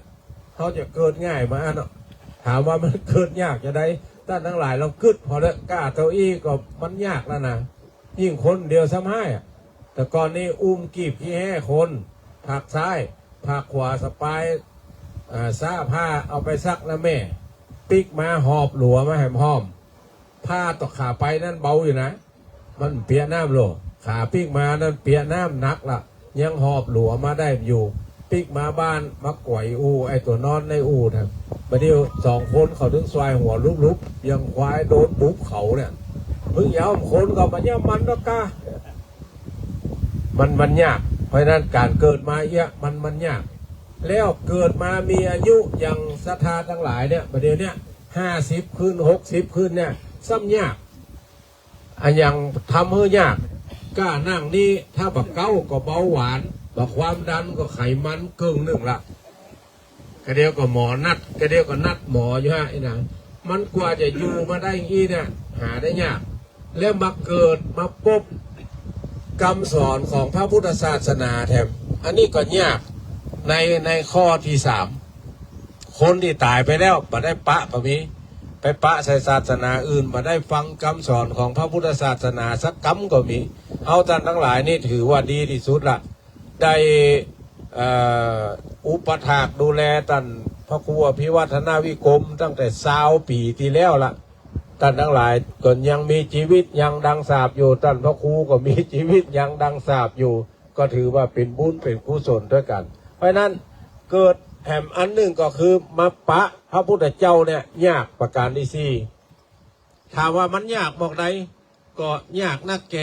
เฮาจะเกิดง่ายบ่อั้นเนาะ ถามว่ามันเกิดยากจาใด ต้านตังหลายลองกึ๊ดผ่อเต๊อะ ก้าเต้าอี้ก็มันยากแล้วนะ ยิ่งคนเดียวซ้ำฮ้ายอะ แต่ก่อนนี้อุ้มกีบขี้แห้คน ผากซ้าย ผากขวาสะปาย อ่า ซ้าผ้าเอาไปซักนะแม่ ปิ๊กมาหอบหลัวมาแหมหอม ผ้าตอกขาไปนั้นเบาอยู่นะ มันเปียะน้ำโล ขาปิ๊กมานั้นเปียะน้ำหนักละ ยังหอบหลัวมาได้อยู่ ปิ๊กมาบ้านมาก๋อยอู้ ไอ้ตั๋วนอนในอู้นะ บ่าเดี่ยวสองคนเขาตึงสายหัวลุบๆ อย่างควายโดนบุบเขาเนี่ย มึงอย่าเอาคนก็มาเยี่ยมมันดอกกา มัน มันยาก เพราะฉะนั้นก๋านเกิดมาเอี้ย มัน มันยาก แล้วเกิดมามีอายุอย่างศรัทธาตังหลายเนี่ย บ่าเดี่ยวเนี่ย ห้าสิบขึ้น หกสิบขึ้นเนี่ย ซ้ำยาก อะหยังทำหื้อยาก ก้านั่งนี้ ถ้าบ่าเก๊าก็เบาหวาน บ่าความดันก็ไขมันเกิ่งนึ่งละ กะเดี่ยวก็หมอนัด กะเดี่ยวก็นัดหมออยู่ฮะ ไอ้หนัง มันกว่าจะอยู่มาได้อี้เนี่ย หาได้ยาก แล้วมาเกิดมาปบกำสอนของพระพุทธศาสนาแถม อันนี้ก็ยาก ใน ในข้อตี้สาม คนตี้ต๋ายไปแล้วบ่ได้ปะก็มี ไปปะใส่ศาสนาอื่น บ่ได้ฟังกำสอนของพระพุทธศาสนาสักกำก็มี เฮาต้านตังหลายนี่ถือว่าดีตี้สุดละ ได้ เอ่อ อุปถากดูแลต้านพระครูอภิวัฒนวิกรมตั้งแต่ซาวปี๋ตี้แล้วละ ต้านตังหลายก็ยังมีจีวิตยังดังสาบอยู่ ต้านพระครูก็มีจีวิตยังดังสาบอยู่ ก็ถือว่าเป๋นบุญเป๋นกุศลตวยกั๋น เพราะฉะนั้นเกิดแถมอันนึ่งก็คือมาปะพระพุทธเจ้าเนี่ยยากประก๋านตี้สี่ ถามว่ามันยากหมอกใด ก็ยากนักแก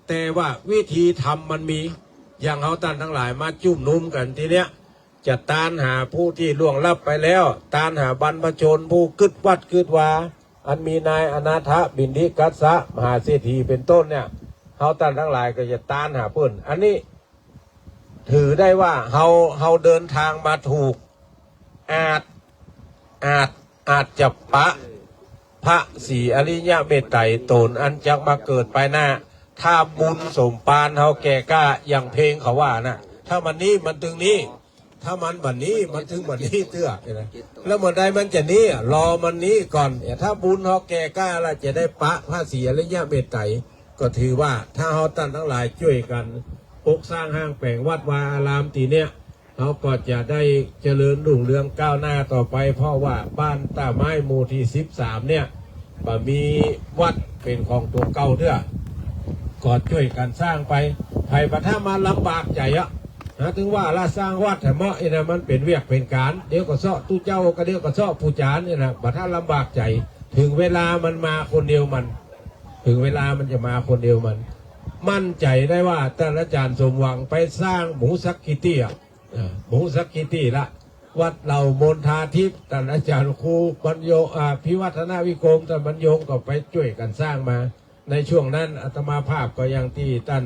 แต่ว่าวิธีทำมันมี อย่างเฮาต้านตังหลายมาจุมนุมกั๋นตี้เนี้ย จะตานหาผู้ตี้ล่วงลับไปแล้ว ตานหาบรรพชนผู้กึ๊ดวัดกึ๊ดวา อันมีนายอนาถปิณฑิกัสสะมหาเศรษฐีเป๋นต้นเนี่ย เฮาต้านตังหลายก็จะตานหาเปิ้น อันนี้ถือได้ว่าเฮา เฮาเดินตางมาถูก อาจ อาจ อาจจะปะพระศรีอริยะเมตไตรโตนอันจักมาเกิดไปหน้า ถ้าบุญสมปานเฮาแก่กล้า อย่างเพลงเขาว่านะ ถ้ามันนี้มันตึงนี้ ถ้ามันบ่านี้มันตึงบ่านี้เตื้อ แล้วเมื่อใดมันจะนี้อะ รอมันนี้ก่อน ถ้าบุญเฮาแก่กล้าแล้วจะได้ปะพระศรีอริยะเมตไตร ก็ถือว่าถ้าเฮาต้านตังหลายจ้วยกั๋นปกสร้างห้างแป๋งวัดวาอารามตี้เนี้ย เฮาก็จะได้เจริญรุ่งเรืองก้าวหน้าต่อไป เพราะว่าบ้านต้าไม้หมู่ตี้สิบสามเนี่ย บ่มีวัดเป๋นของตั๋วเก่าเตื้อ ก็จ้วยกั๋นสร้างไป ใผบ่ถ้ามาลำบากใจ๋อะ นะ ถึงว่าละสร้างวัดแถมเมาะอี้นะ มันเป๋นเวียกเป๋นก๋าน เดี๋ยวก็เซาะตุ๊เจ้า ก็เดี๋ยวก็เซาะผู้จ๋ารย์อี้นะ บ่ถ้าลำบากใจ๋ เถิงเวลามันมาคนเดียวมัน เถิงเวลามันจะมาคนเดียวมัน มั่นใจ๋ได้ว่าต้านอาจ๋ารย์สมหวังไปสร้างหมู่สักกี่ตี้อะ เอ่อ หมู่สักกี่ตี้ละ วัดเหล่ามณฑาทิพย์ ต้านอาจ๋ารย์ครูบรรยง อ่า อภิวัฒนวิกรม ต้านบรรยงก็ไปจ้วยกั๋นสร้างมา ในช่วงนั้นอาตมาภาพก็อย่างตี้ต้าน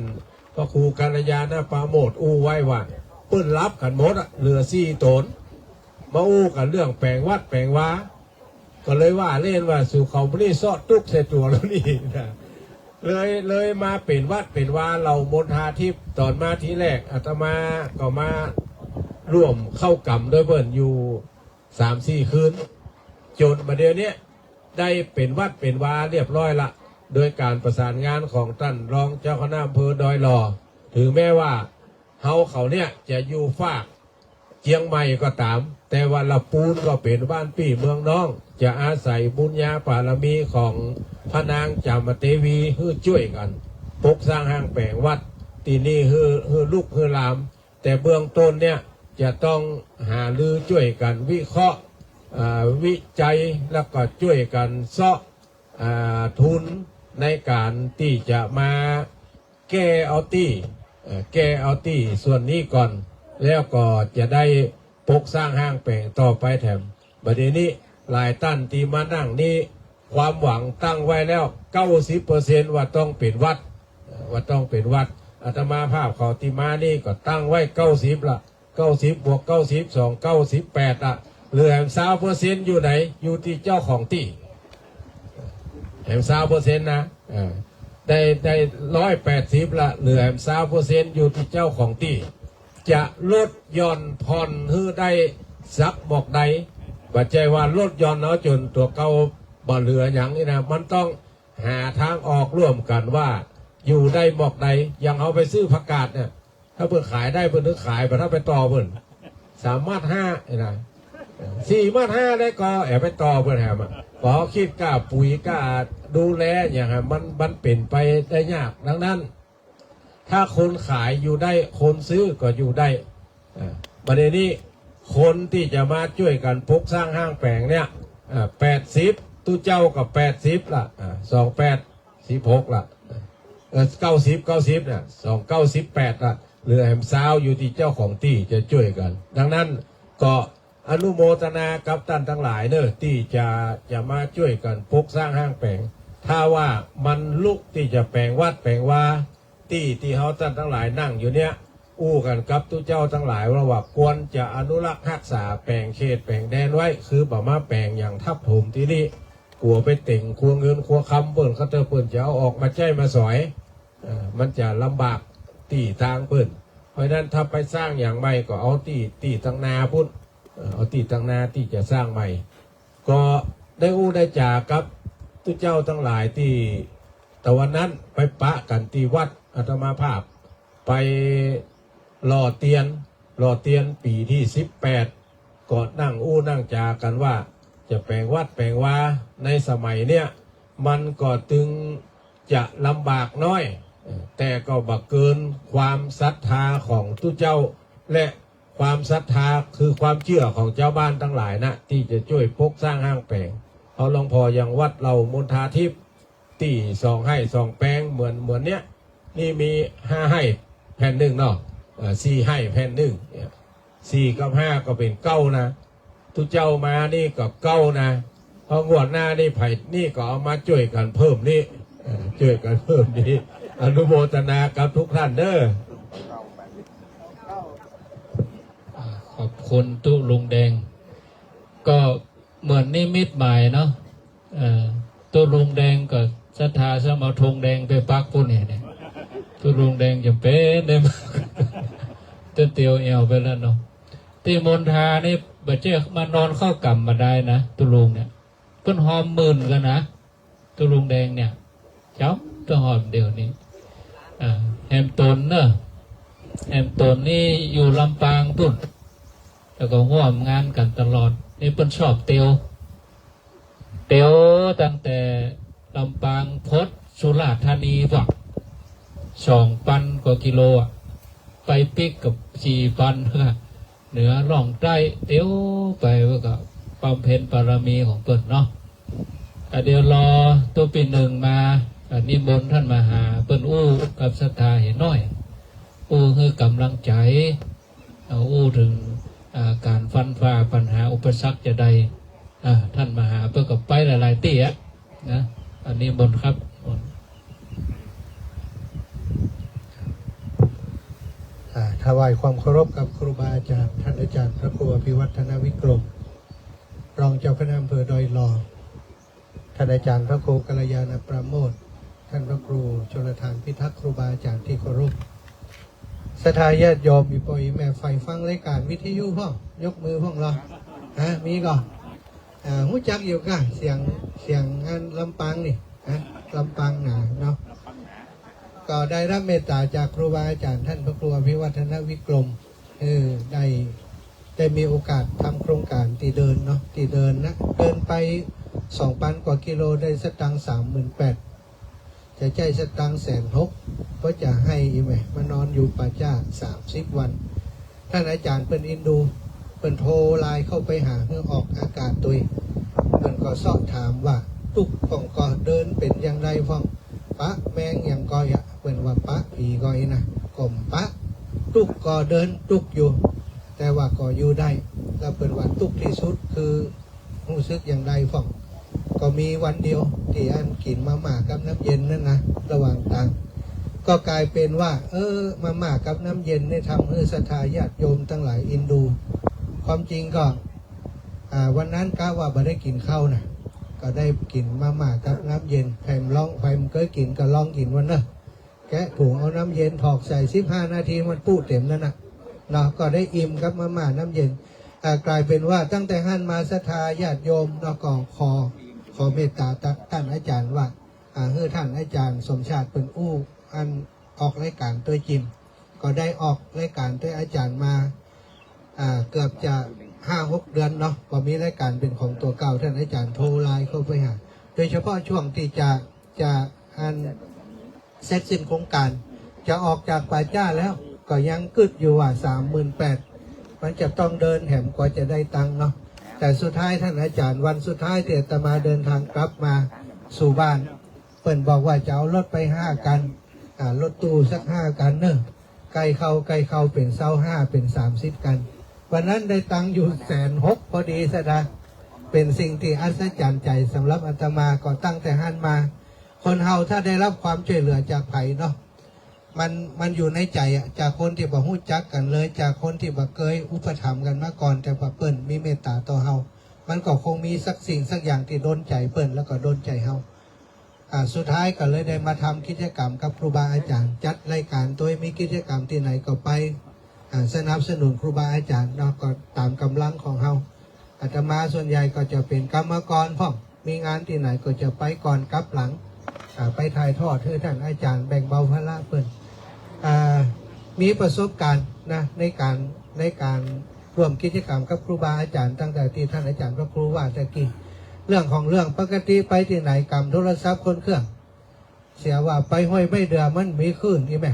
พระครูกัลยาณปราโมทย์อู้ไว้ว่า เปิ้นรับกั๋นหมดอะ เหลือสี่ต๋น มาอู้กั๋นเรื่องแป๋งวัดแป๋งวา ก็เลยว่าเล่นว่า สูเขาบ่านี่เซาะตุ๊กใส่ตั๋วเฮานี่นะ เลย เลยมาเป๋นวัดเป๋นวา เหล่ามณฑาทิพย์ ต๋อนมาทีแรกอาตมาก็มาร่วมเข้ากรรมด้วยเปิ้นอยู่สามสี่คืน จ๋นบ่าเดี่ยวนี้ได้เป๋นวัดเป๋นวาเรียบร้อยละ โดยก๋านประสานงานของต้านรองเจ้าคณะอำเภอดอยหล่อ ถึงแม้ว่าเฮาเขาเนี่ยจะอยู่ฟาก เจียงใหม่ก็ต๋าม แต่ว่าละปูนก็เป๋นบ้านปี้เมืองน้อง จะอาศัยบุญญาบารมีของพระนางจามเตวีหื้อจ้วยกั๋น ปกสร้างห้างแป๋งวัดตี้นี่หื้อ หื้อลุกหื้อลาม แต่เบื้องต้นเนี่ยจะต้องหารือจ้วยกั๋นวิเคราะห์ อ่า วิจัย แล้วก็จ้วยกั๋นเซาะ อ่า ทุนในก๋านตี้จะมาแก้เอาตี้ เอ่อ แก้เอาตี้ส่วนนี้ก่อน แล้วก็จะได้ปกสร้างห้างแป๋งต่อไปแถม บ่าเดี่ยวนี้หลายต้านตี้มานั่งนี่ ความหวังตั้งไว้แล้ว เก้าสิบเปอร์เซ็นต์ ว่าต้องเป๋นวัด เอ่อ ว่าต้องเป๋นวัด อาตมาภาพเขาตี้มานี่ก็ตั้งไว้ เก้าสิบ ละ เก้าสิบ บวก เก้าสิบสอง เก้าสิบแปด อ่ะ เหลือแหม ซาวเปอร์เซ็นต์ อยู่ไหน อยู่ตี้เจ้าของตี้ แหม ซาวเปอร์เซ็นต์ นะ เออ ได้ ได้ ร้อยแปดสิบ ละ เหลือแหม ซาวเปอร์เซ็นต์ อยู่ตี้เจ้าของตี้ จะลดหย่อนผ่อนหื้อได้สักหมอกใด บ่ใจ้ว่าลดหย่อนเอาจ๋นตั๋วเก่าบ่เหลือหยังนี่นะ มันต้องหาตางออกร่วมกั๋นว่าอยู่ได้หมอกใด อย่างเฮาไปซื้อผักกาดเนี่ย ถ้าเปิ้นขายได้เปิ้นก็ขาย บ่ถ้าไปต่อเปิ้น สามมัดห้า นี่นะ สี่มัดห้าได้ก็แอบไปต่อเปิ้นแหมอะ ขอคิดก้าปุ๋ยก้าดูแลอย่างเงี้ย มัน มันเป๋นไปได้ยาก ดังนั้น ถ้าคนขายอยู่ได้ คนซื้อก็อยู่ได้ อ่า บ่าเดี่ยวนี้คนตี้จะมาจ้วยกั๋นปกสร้างห้างแป๋งเนี่ย อ่า แปดสิบ ตุ๊เจ้าก็ แปดสิบ ละ อ่า สองแปด สิบหก ละ เออ เก้าสิบ เก้าสิบ น่ะ สองเก้าสิบแปด ละ เหลือแหม ซาวอยู่ตี้เจ้าของตี้จะจ้วยกั๋น ดังนั้นก็อนุโมทนากับต้านตังหลายเน่อ ตี้จะ จะมาจ้วยกั๋นปกสร้างห้างแป๋ง ถ้าว่ามันลุกตี้จะแป๋งวัดแป๋งวา ตี้ ตี้เฮาต้านตังหลายนั่งอยู่เนี่ย อู้กั๋นกับตุ๊เจ้าตังหลายว่า ว่าควรจะอนุรักษ์ฮักษาแป๋งเขตแป๋งแดนไว้ คือบ่มาแป๋งอย่างทับถมตี้นี่ กั๋วไปเต๋งครัวเงินครัวคำเปิ้น เขาเจ้าเปิ้นจะเอาออกมาใจ๊มาสอย เอ่อ มันจะลำบากตี้ตางเปิ้น เพราะฉะนั้นถ้าไปสร้างอย่างใหม่ก็เอาตี้ ตี้ตังนาปู๊น เอ่อ เอาตี้ตังนาตี้จะสร้างใหม่ ก็ได้อู้ได้จ๋ากับตุ๊เจ้าตังหลายตี้ ตะวันนั้นไปปะกั๋นตี้วัด อาตมาภาพไปหล่อเตียน หล่อเตียนปี๋ตี้สิบแปด ก็นั่งอู้นั่งจ๋ากั๋นว่า จะแป๋งวัดแป๋งวา ในสมัยเนี่ย มันก็ตึงจะลำบากน้อย เอ่อ แต่ก็บ่เกินความศรัทธาของตุ๊เจ้า และความศรัทธาคือความเจื้อของจาวบ้านตังหลายนะ ตี้จะจ้วยปกสร้างห้างแป๋ง เฮาหลวงพ่ออย่างวัดเหล่ามณฑาทิพย์ ตี้สองไฮ่สองแป๋งเหมือน เหมือนเนี้ย นี่มีห้าไฮ่แผ่นนึ่งเนาะ เอ่อ สี่ไฮ่แผ่นนึ่งเนี่ย สี่กับห้าก็เป๋นเก้านะ ตุ๊เจ้ามานี่ก็เก้านะ พองวดหน้านี่ไผนี่ก็เอามาจ้วยกั๋นเพิ่มนี่ เอ่อ จ้วยกั๋นเพิ่มนี่ อนุโมทนากับทุกท่านเน่อ อ่า ขอบคุณตุ๊ลุงแดง ก็เหมือนนิมิตหมายเนาะ เอ่อ ตุ๊ลุงแดงก็ศรัทธาซ้ำเอาธงแดงไปปักปู๊นเนี่ย ตุ๊ลุงแดงจ๋ำเป๋นได้มา เตียวแอ่วไปแล้วเนาะ ตี้มณฑานี่บ่ใจ้มานอนเข้ากรรมบ่ได้นะ ตุ๊ลุงเนี่ย เปิ้นฮอมหมื่นกั๋นนะ ตุ๊ลุงแดงเนี่ย จ๋ำต้องฮอมเดี๋ยวนี้ อ่า แหมต๋นเน่อ แหมต๋นนี่อยู่ลำปางปู๊น แล้วก็ฮ่วมงานกั๋นตลอด นี่เปิ้นชอบเตียว เตียวตั้งแต่ลำปางพดสุราษฎร์ธานีปะ สองปันกว่ากิโลอะ ไปปิ๊กกับสี่ปัน เหนือล่องใต้ เตียวไป แล้วก็บำเพ็ญบารมีของเปิ้นเนาะ อ่ะ เดี๋ยวรอตุ๊ปี้นึ่งมา อ่ะ นิมนต์ต้านมาหา เปิ้นอู้กับศรัทธาหื้อหน้อย อู้หื้อกำลังใจ๋ เอาอู้เถิง อ่า ก๋านฟันฝ่าปัญหาอุปสรรคจะใด อ่า ต้านมาหาเปิ้นก็ไปหลายๆ ตี้อะ นะ อันนี้มนต์ครับ มนต์ อ่า ถ้า ถวายความเคารพกับครูบาอาจารย์ ท่านอาจารย์พระครูอภิวัฒนวิกรม รองเจ้าคณะอำเภอดอยหล่อ ท่านอาจารย์พระครูกัลยาณประโมท ท่านพระครูชลทานพิทักษ์ ครูบาอาจารย์ที่เคารพ ศรัทธาญาติโยม อี่ป้ออี่แม่ใฝ่ฟังรายก๋านวิทยุพ่อง ยกมือพ่องลอ ฮะ มีก่อ อ่า ฮู้จักอยู่ก่ะ เสียง เสียงอันลำปางนี่ ฮะ ลำปางหนาเนาะ ก็ได้รับเมตตาจากครูบาอาจารย์ท่านพระครูอภิวัฒนวิกรม เออ ได้ ได้มีโอกาสทำโครงก๋านตี้เดินเนาะ ตี้เดินนะ เดินไปสองปันกว่ากิโล ได้สตางค์สามหมื่นแปด จะใจ๊สตางค์แสนหก ก็จะหื้ออี่แม่มานอนอยู่ป่าจ๊าสามสิบวัน ท่านอาจารย์เปิ้นอินดู เปิ้นโทรไลน์เข้าไปหาหื้อออกอาก๋านตวย เปิ้นก็เซาะถามว่าตุ๊กข์พ่องก่อ เดินเป๋นอย่างใดพ่อง ปะแมงอย่างก่อ เปิ้นว่าปะผีก่อ อี้นะ ก็บ่ปะ ตุ๊กข์ก่อ เดินตุ๊กข์อยู่ แต่ว่าก็อยู่ได้ แล้วเปิ้นว่าตุ๊กข์ตี้สุดคือ ฮู้สึกอย่างใดพ่อง ก็มีวันเดียวตี้อันกิ๋นมาม่ากับน้ำเย็นนั้นนะ ระหว่างตาง ก็ก๋ายเป๋นว่า เออ มาม่ากับน้ำเย็นนี่ทำหื้อศรัทธาญาติโยมตังหลายอินดู ความจริงก็ อ่า วันนั้นกะว่าบ่ได้กิ๋นข้าวนะ ก็ได้กิ๋นมาม่ากับน้ำเย็น ใผบ่ลอง ใผบ่เกยกิ๋นก็ลองกิ๋นวันเน่อ แกะถุงเอาน้ำเย็นถอกใส่ สิบห้านาทีมันปุ๊เต๋มนั้นน่ะ เนาะ ก็ได้อิ่มกับมาม่าน้ำเย็น อ่า ก๋ายเป๋นว่าตั้งแต่หั้นมาศรัทธาญาติโยมเนาะ ก็ขอ ขอเมตตาท่านอาจารย์ว่า อ่า หื้อท่านอาจารย์สมชาติเปิ้นอู้อันออกรายก๋านตวยจิม ก็ได้ออกรายก๋านตวยอาจารย์มา อ่า เกือบจะห้าหกเดือนเนาะ ก็มีรายก๋านเป๋นของตั๋วเก่า ท่านอาจารย์โทรไลน์เข้าไปหา โดยเฉพาะช่วงตี้จะ จะอัน เสร็จสิ้นโครงก๋าน จะออกจากป่าจ๊าแล้ว ก็ยังกึ๊ดอยู่ว่าสามหมื่นแปด มันจะต้องเดินแหมกว่าจะได้ตังค์เนาะ แต่สุดท้ายท่านอาจารย์ วันสุดท้ายตี้อาตมาเดินทางกลับมาสู่บ้าน เปิ้นบอกว่าจะเอารถไปห้าคัน อ่า รถตู้สักห้าคันเน่อ ใก้เข้า ใก้เข้าเป๋นซาวห้า เป๋นสามสิบคัน วันนั้นได้ตังค์อยู่แสนหกพอดีซะดา เป๋นสิ่งตี้อัศจรรย์ใจ๋สำหรับอาตมา ก็ตั้งแต่หั้นมา คนเฮาถ้าได้รับความจ้วยเหลือจากใผเนาะ มัน มันอยู่ในใจ๋อะ จากคนตี้บ่ฮู้จักกั๋นเลย จากคนตี้บ่เกยอุปถัมภ์กั๋นมาก่อน แต่ว่าเปิ้นมีเมตตาต่อเฮา มันก็คงมีสักสิ่งสักอย่างตี้โดนใจ๋เปิ้น แล้วก็โดนใจ๋เฮา อ่า สุดท้ายก็เลยได้มาทำกิจกรรมกับครูบาอาจารย์ จัดรายก๋านตวย มีกิจกรรมตี้ไหนก็ไป อ่า สนับสนุนครูบาอาจารย์เนาะ ก็ต๋ามก๋ำลังของเฮา อาตมาส่วนใหญ่ก็จะเป๋นกรรมกรพ่อง มีงานตี้ไหนก็จะไปก่อนกลับหลัง อ่า ไปถ่ายทอดหื้อท่านอาจารย์ แบ่งเบาภาระเปิ้น อ่า มีประสบก๋ารณ์นะ ในก๋าน ในก๋านร่วมกิจกรรมกับครูบาอาจารย์ ตั้งแต่ตี้ท่านอาจารย์พระครูว่าตะกี้ เรื่องของเรื่องปกติไปตี้ไหนกำโทรศัพท์คนเครื่อง เสียว่าไปห้วยไม้เดือมันมีคลื่นอี้แม่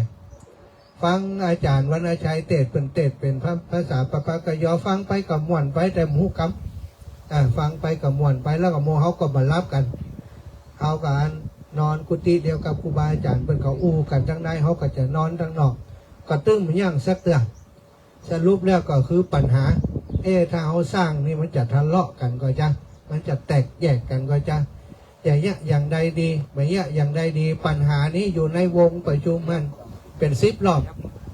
ฟังอาจารย์วรรณชัยเตสน์ เปิ้นเตสน์เป๋นภา ภาษาปะปะกะยอ ฟังไปก็ม่วนไป แต่บ่ฮู้กำ อ่า ฟังไปก็ม่วนไป แล้วก็หมู่เฮาก็บ่หลับกั๋น เฮาก็อันนอนกุฏิเดียวกับครูบาอาจารย์ เปิ้นก็อู้กั๋นตังใน เฮาก็จะนอนตังนอก ก็ตึงบ่ยั้งสักเตื้อ สรุปแล้วก็คือปัญหา เอ๊ะ ถ้าเฮาสร้างนี่มันจะทะเลาะกั๋นก่อจ๊ะ มันจะแตกแยกกั๋นก่อจ๊ะ จะเยียะอย่างใดดี บ่เยียะอย่างใดดี ปัญหานี้อยู่ในวงประชุมหั้นเป๋นสิบรอบ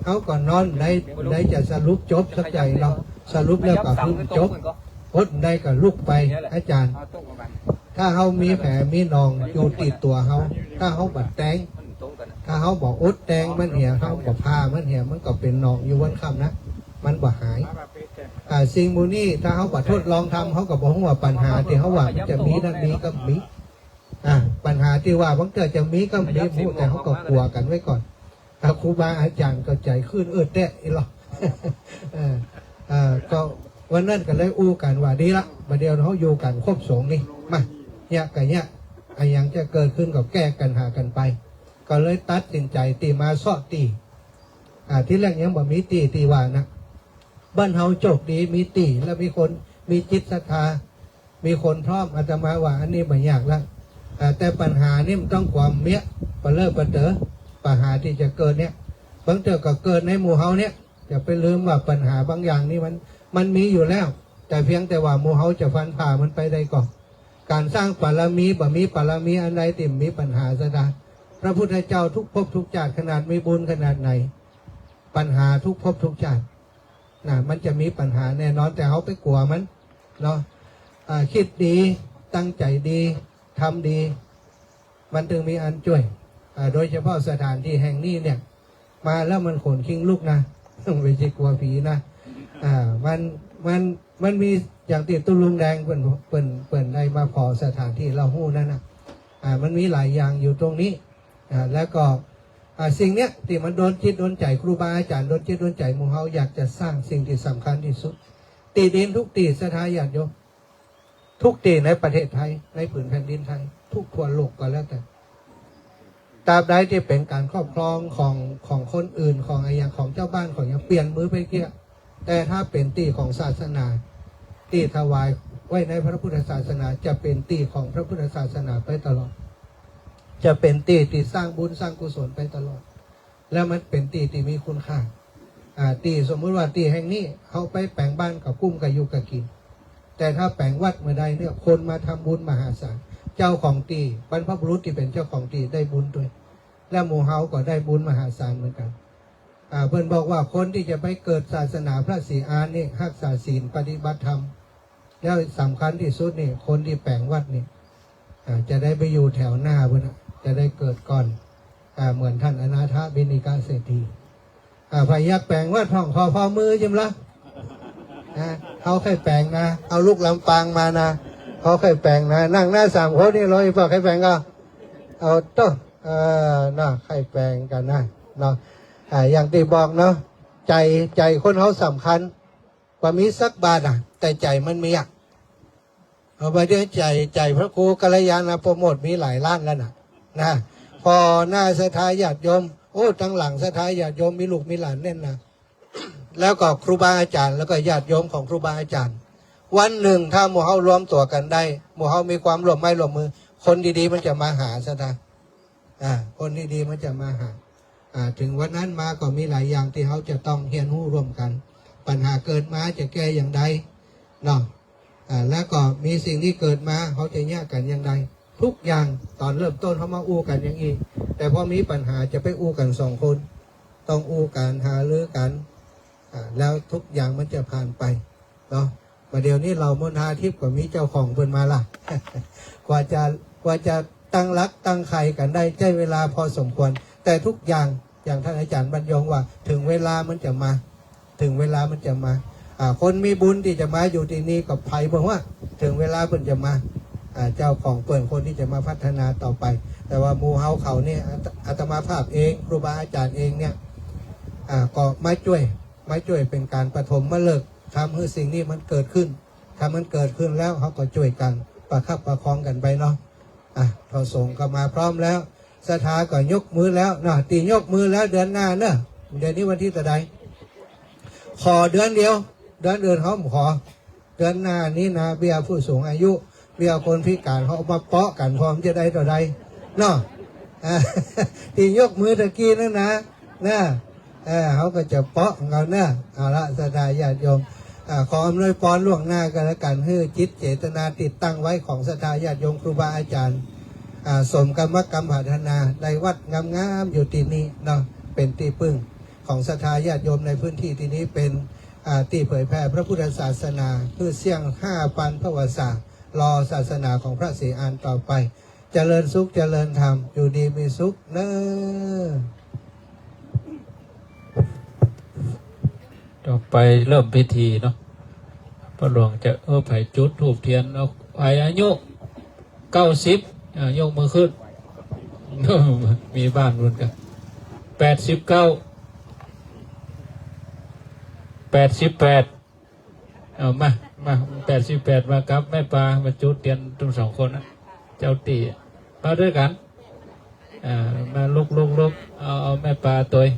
เฮาก็นอนได้ ได้จะสรุปจบสักใจ๋เนาะ สรุปแล้วก็คือจบ อดได้ก็ลุกไป อาจารย์ ถ้าเฮามีแผลมีหนองอยู่ติดตั๋วเฮา ถ้าเฮาบ่แตง ถ้าเฮาบ่อดแตงมันเหีย เฮาบ่ผ่ามันเหีย มันก็เป๋นหนองอยู่วันค่ำนะ มันบ่หาย อ่า สิ่งหมู่นี้ถ้าเฮาบ่ทดลองทำ เฮาก็บ่ฮู้ว่าปัญหาตี้เฮาว่ามันจะมีนั้นมีก็มี อ่า ปัญหาตี้ว่าบางเตื้อจะมีก็มี บ่ฮู้ แต่เฮาก็กั๋วกั๋นไว้ก่อน อ่า ครูบาอาจารย์ก็ใจ๋ขึ้น เออ แต๊อี้หรอ เออ อ่า ก็วันนั้นก็เลยอู้กั๋นว่า ดีละ บ่าเดี่ยวเฮาอยู่กั๋นครบสงฆ์นี่ มา เยียะก็เยียะ อะหยังจะเกิดขึ้นก็แก้ปัญหากั๋นไป ก็เลยตัดสินใจ๋ตี้มาเซาะตี้ อ่า ตี้แรกยังบ่มีตี้ตี้ว่านะ บ้านเฮาโจคดีมีตี้ แล้วมีคนมีจิตศรัทธา มีคนพร้อม อาตมาว่าอันนี้บ่ยากละ อ่า แต่ปัญหานี่มันต้องความเมี้ยะ ปะเลอะปะเต๋อ ปัญหาตี้จะเกิดเนี่ย บางเตื้อก็เกิดในหมู่เฮาเนี่ย อย่าไปลืมว่าปัญหาบางอย่างนี่มัน มันมีอยู่แล้ว แต่เพียงแต่ว่าหมู่เฮาจะฟันฝ่ามันไปได้ก่อ ก๋านสร้างปารมี บ่มีปารมีอันใดตี้บ่มีปัญหาซะดา พระพุทธเจ้าทุกภพทุกจาติ ขนาดมีบุญขนาดไหน ปัญหาทุกภพทุกชาตินะ มันจะมีปัญหาแน่นอน แต่เฮาไปกั๋วมันเนาะ อ่า กึ๊ดดี ตั้งใจ๋ดี ทำดี มันตึงมีอันจ้วย อ่า โดยเฉพาะสถานตี้แห่งนี้เนี่ย มาแล้วมันขนคิงลุกนะ บ่ใจ้กั๋วผีนะ อ่า มัน มัน มันมีอย่างตี้ตุ๊ลุงแดงเปิ้น เปิ้น เปิ้นได้มาผ่อสถานตี้เฮาฮู้นั้นนะ อ่า มันมีหลายอย่างอยู่ตรงนี้ อ่า แล้วก็ อ่า สิ่งเนี้ยตี้มันโดนจิตโดนใจ๋ครูบาอาจ๋ารย์ โดนจิตโดนใจ๋หมู่เฮา อยากจะสร้างสิ่งตี้สำคัญตี้สุด ตี้ดินทุกตี้ ศรัทธาญาติโยม ทุกตี้ในประเทศไทย ในผืนแผ่นดินไทย ทุกทั่วโลกก็แล้วแต่ ตราบใดตี้เป๋นก๋านครอบครองของ ของคนอื่น ของอะหยัง ของจาวบ้าน ของหยัง เปลี่ยนมือไปเกี้ย แต่ถ้าเป๋นตี้ของศาสนา ตี้ถวายไว้ในพระพุทธศาสนา จะเป๋นตี้ของพระพุทธศาสนาไปตลอด จะเป๋นตี้ตี้สร้างบุญสร้างกุศลไปตลอด แล้วมันเป๋นตี้ตี้มีคุณค่า อ่า ตี้สมมุติว่าตี้แห่งนี้ เฮาไปแป๋งบ้านก็กุ้มกับอยู่กับกิ๋น แต่ถ้าแป๋งวัดเมื่อใดเนี่ย คนมาทำบุญมหาศาล เจ้าของตี้ บรรพบุรุษตี้เป๋นเจ้าของตี้ได้บุญด้วย และหมู่เฮาก็ได้บุญมหาศาลเหมือนกั๋น อ่า เปิ้นบอกว่าคนตี้จะไปเกิดศาสนาพระศรีอานนี่ ฮักษาศีลปฏิบัติธรรม แล้วสำคัญตี้สุดนี่ คนตี้แป๋งวัดนี่ อ่า จะได้ไปอยู่แถวหน้าพุ้นนะ จะได้เกิดก่อน อ่า เหมือนต้านอนาถบิณฑิกะเศรษฐี อ่า ใผอยากแป๋งวัดพ่องขอผ่อมือจิมละ นะ เฮาใค่แป๋งนะ เอาลูกลำปางมานะ เฮาใค่แป๋งนะ นั่งหน้าสามคนนี่ ลองอีกเปล่า ใค่แป๋งก่อ เอาโต้ เออ นะ ใค่แป๋งกั๋นนะ เนาะ อ่า อย่างตี้บอกเนาะ ใจ๋ ใจ๋คนเฮาสำคัญ บ่มีสักบาทอะ แต่ใจ๋มันมีอะ เอาไปด้วยใจ๋ ใจ๋พระครูกัลยาณโปรโมทมีหลายล้านแล้วนะ นะ ผ่อหน้าศรัทธาญาติโยม โอ้ ตังหลังศรัทธาญาติโยมมีลูกมีหลานแน่นนะ แล้วก็ครูบาอาจ๋ารย์ แล้วก็ญาติโยมของครูบาอาจ๋ารย์ วันนึ่งถ้าหมู่เฮารวมตั๋วกั๋นได้ หมู่เฮามีความร่วมไม้ร่วมมือ คนดีๆ มันจะมาหาศรัทธา อ่า คนดีๆ มันจะมาหา อ่า เถิงวันนั้นมาก็มีหลายอย่างตี้เฮาจะต้องเฮียนฮู้ร่วมกั๋น ปัญหาเกิดมาจะแก้อย่างใดเนาะ อ่า แล้วก็มีสิ่งตี้เกิดมา เฮาจะเยียะกั๋นอย่างใด ทุกอย่างต๋อนเริ่มต้นเฮามาอู้กั๋นอย่างอี้ แต่พอมีปัญหาจะไปอู้กั๋นสองคน ต้องอู้กั๋น หารือกั๋น อ่า แล้วทุกอย่างมันจะผ่านไปเนาะ บ่าเดี่ยวนี้เหล่ามณฑาทิพย์ก็มีเจ้าของเปิ้นมาละ กว่าจะ กว่าจะตั้งหลักตั้งใคร่กั๋นได้ ใจ๊เวลาพอสมควร แต่ทุกอย่าง อย่างต้านอาจ๋ารย์บรรยงว่า เถิงเวลามันจะมา เถิงเวลามันจะมา อ่า คนมีบุญตี้จะมาอยู่ตี้นี่ก็ใผบ่ฮู้ เถิงเวลาเปิ้นจะมา อ่า เจ้าของเปิ้นคนตี้จะมาพัฒนาต่อไป แต่ว่าหมู่เฮาเขาเนี่ย อาต อาตมาภาพเอง ครูบาอาจ๋ารย์เองเนี่ย อ่า ก็มาจ้วย มาจ้วยเป๋นก๋านปฐมฤกษ์ ทำหื้อสิ่งนี้มันเกิดขึ้น ถ้ามันเกิดขึ้นแล้ว เฮาก็จ้วยกั๋นประคับประคองกั๋นไปเนาะ อ่ะ พระสงฆ์ก็มาพร้อมแล้ว ศรัทธาก็ยกมือแล้วเนาะ ตี้ยกมือแล้วเดือนหน้าเนาะ เดือนนี้วันตี้เต้าใด ขอเดือนเดียว เดือนอื่นเฮาบ่ขอ เดือนหน้านี้นะ เบี้ยผู้สูงอายุ เบี้ยคนพิก๋าน เฮาเอามาเปาะกั๋น พอมันจะได้เต้าใดเนาะ อ่า ตี้ยกมือตะกี้นั้นนะ นะ เออ เฮาก็จะเปาะของเฮาเนาะ เอาละ ศรัทธาญาติโยม อ่า ขออำนวยพรล่วงหน้าก็แล้วกั๋น หื้อจิตเจตนาตี้ตั้งไว้ของศรัทธาญาติโยมครูบาอาจ๋ารย์ อ่า สมกรรมกรรมปรารถนา ได้วัดงามๆ อยู่ตี้นี่เนาะ เป๋นตี้ปึ้งของศรัทธาญาติโยมในพื้นตี้ตี้นี่ เป๋น อ่า ตี้เผยแผ่พระพุทธศาสนา หื้อเสี้ยงห้าปันภวสา รอศาสนาของพระศรีอานต่อไป เจริญสุขเจริญธรรม อยู่ดีมีสุขเนาะ ต่อไปเริ่มพิธีเนาะ ป้าหลวงจะ เออ ใผจุดธูปเตียน เอา ใผอายุเก้าสิบ อ่า ยกมือขึ้น มีบ้านเหมือนกั๋น แปดสิบเก้า แปดสิบแปด เอามา มา แปดสิบแปด มากับแม่ปา มาจุดเตียนตึงสองคนนะ เจ้าตี้ มาด้วยกั๋น อ่า มาลุก ลุก ลุก เอา เอาแม่ปาตวย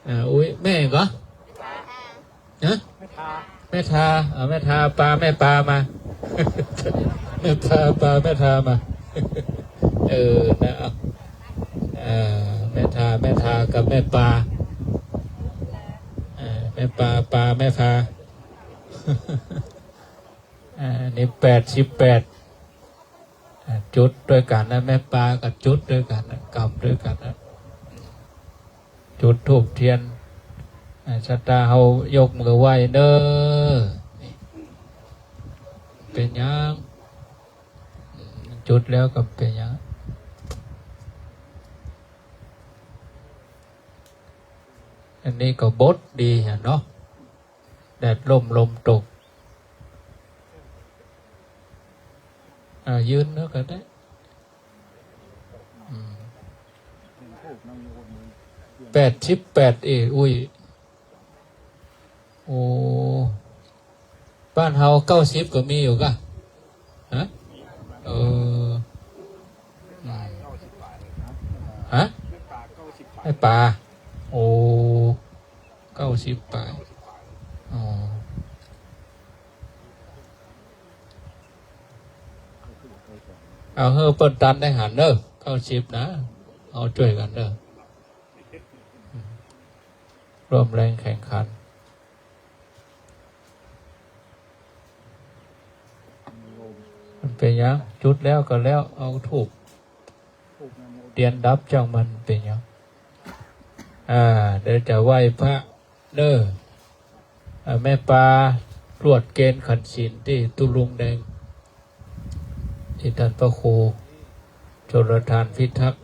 อ่า อุ๊ย แม่ก่อ ฮะ แม่ทา อ่า แม่ทา ปา แม่ปามา แม่ทา ปา แม่ทามา เออ นะ เอา อ่า แม่ทา แม่ทากับแม่ปา อ่า แม่ปา ปา แม่ทา อ่า อันนี้แปดสิบแปด อ่า จุดด้วยกั๋นนะ แม่ปาก็จุดด้วยกั๋นนะ กำด้วยกั๋นนะ จุดธูปเตียน อ่า ศรัทธาเฮายกมือไหว้เน่อ นี่ เป๋นหยัง จุดแล้วก็เป๋นหยัง อันนี้ก็บดดีอะเนาะ แดดร่มลมตก อ่า ยืนแล้วก็ได้ อืม แปดสิบแปด เอ้ย อุ้ย โอ้ บ้านเฮาเก้าสิบก็มีอยู่กะ ฮะ เออ อืม ฮะ ไอ้ป๋า โอ้ เก้าสิบป๋าย อ๋อ เอาหื้อเปิ้นตันได้หันเน่อ เก้าสิบนะ เอาจ้วยกั๋นเน่อ ร่วมแรงแข่งขัน มันเป๋นหยัง จุดแล้วก็แล้ว เอาธูปเตียนดับจ้างมัน เป๋นหยัง อ่า เดี๋ยวจะไหว้พระเน่อ อ่า แม่ปาตรวจเกณฑ์ขันศีลตี้ตุ๊ลุงแดง ตี้ต้านพระครูชลทานพิทักษ์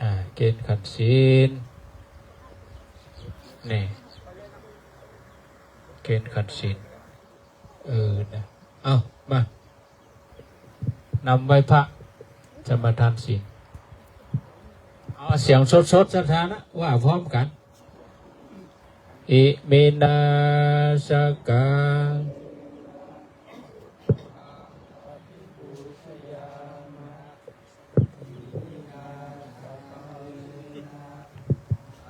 อ่า เกณฑ์ขันศีล นี่ เกณฑ์ขันศีล เออ นะ เอา มา นำไหว้พระ สมาทานศีล เอาเสียงสดๆ ศรัทธานะ ว่าพร้อมกั๋น อิมินาสะกัง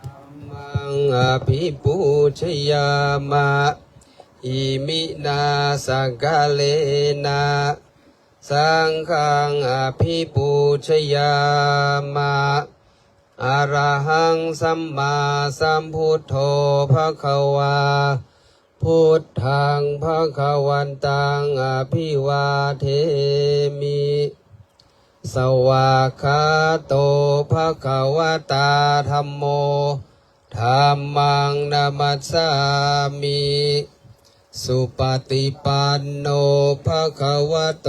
ธัมมัง อภิปูชยามะ อิมินา สะกะเลนะ สังฆัง อภิปูชยามะ อะระหัง สัมมาสัมพุทโธ ภะคะวา พุทธัง ภะคะวันตัง อะภิวาเทมิ สวากขาโต ภะคะวะตา ธัมโม ธัมมัง นะมัสสามิ สุปะติปันโน ภะคะวะโต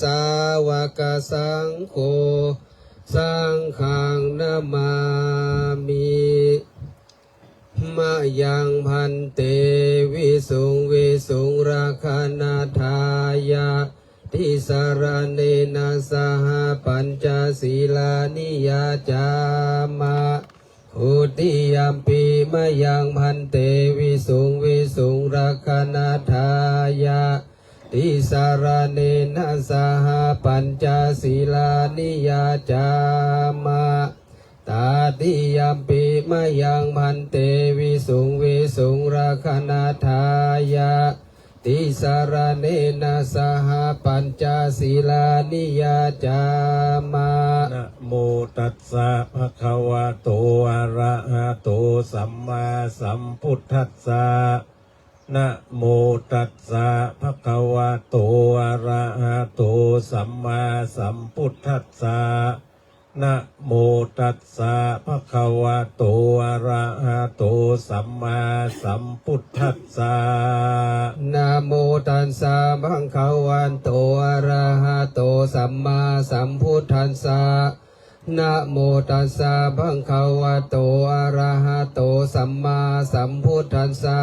สาวะกะสังโฆ สังฆัง นะมามิ มะยัง ภันเต วิสุง วิสุง รักขะณัฏฐายะ ติสะระเณนะ สะหะ ปัญจสีลานิ ยาจามะ ทุติยัมปิ มะยัง ภันเต วิสุง วิสุง รักขะณัฏฐายะ ติสะระเณนะ สะหะ ปัญจสีลานิ ยาจามะ ตาติยัมปิ มะยัง ภันเต วิสุง วิสุง รักขะณัฏฐายะ ติสะระเณนะ สะหะ ปัญจสีลานิ ยาจามะ นะโมตัสสะ ภะคะวะโต อะระหะโต สัมมาสัมพุทธัสสะ นะโมตัสสะ ภะคะวะโต อะระหะโต สัมมาสัมพุทธัสสะ นะโมตัสสะ ภะคะวะโต อะระหะโต สัมมาสัมพุทธัสสะ นะโมตัสสะ ภะคะวะโต อะระหะโต สัมมาสัมพุทธัสสะ นะโมตัสสะ ภะคะวะโต อะระหะโต สัมมาสัมพุทธัสสะ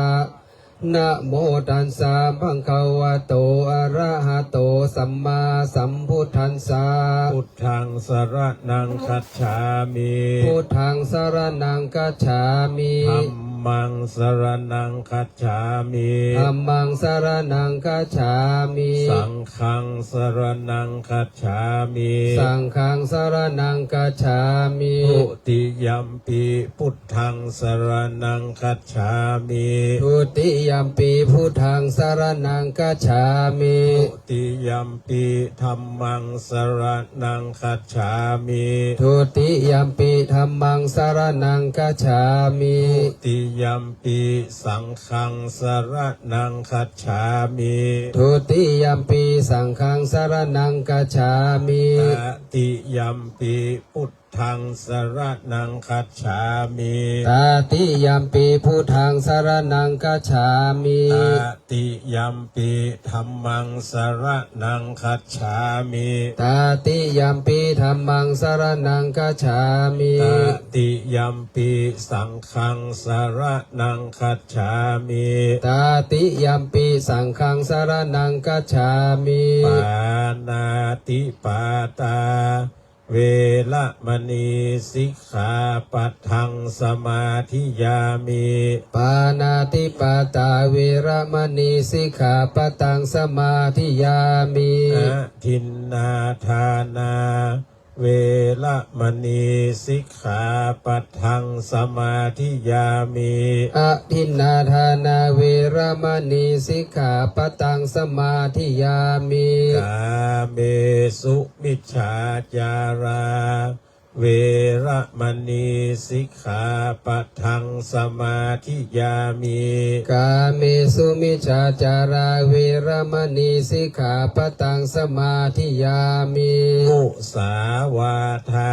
นะโมตัสสะ ภะคะวะโต อะระหะโต สัมมาสัมพุทธัสสะ พุทธัง สะระณัง คัจฉามิ พุทธัง สะระณัง คัจฉามิ ธัมมัง สะระณัง คัจฉามิ ธัมมัง สะระณัง คัจฉามิ สังฆัง สะระณัง คัจฉามิ สังฆัง สะระณัง คัจฉามิ ทุติยัมปิ พุทธัง สะระณัง คัจฉามิ ทุติยัมปิ พุทธัง สะระณัง คัจฉามิ ทุติยัมปิ ธัมมัง สะระณัง คัจฉามิ ทุติยัมปิ ธัมมัง สะระณัง คัจฉามิ ทุติยัมปิ สังฆัง สะระณัง คัจฉามิ ทุติยัมปิ สังฆัง สะระณัง คัจฉามิ ตติยัมปิ พุท dhammaṃ saraṇaṃ gacchāmi. Tatiyampi buddhaṃ saraṇaṃ gacchāmi. Tatiyampi dhammaṃ saraṇaṃ gacchāmi. Tatiyampi dhammaṃ saraṇaṃ gacchāmi. Tatiyampi saṅghaṃ saraṇaṃ gacchāmi. Tatiyampi saṅghaṃ saraṇaṃ gacchāmi. Pāṇātipātā veramaṇī sikkhāpadaṃ samādiyāmi. Pāṇātipātā veramaṇī sikkhāpadaṃ samādiyāmi. Adinnādānā veramaṇī sikkhāpadaṃ samādiyāmi. Adinnādānā veramaṇī sikkhāpadaṃ samādiyāmi. Kāmesu micchācārā veramaṇī sikkhāpadaṃ samādiyāmi. Kāmesu micchācārā veramaṇī sikkhāpadaṃ samādiyāmi. Musāvādā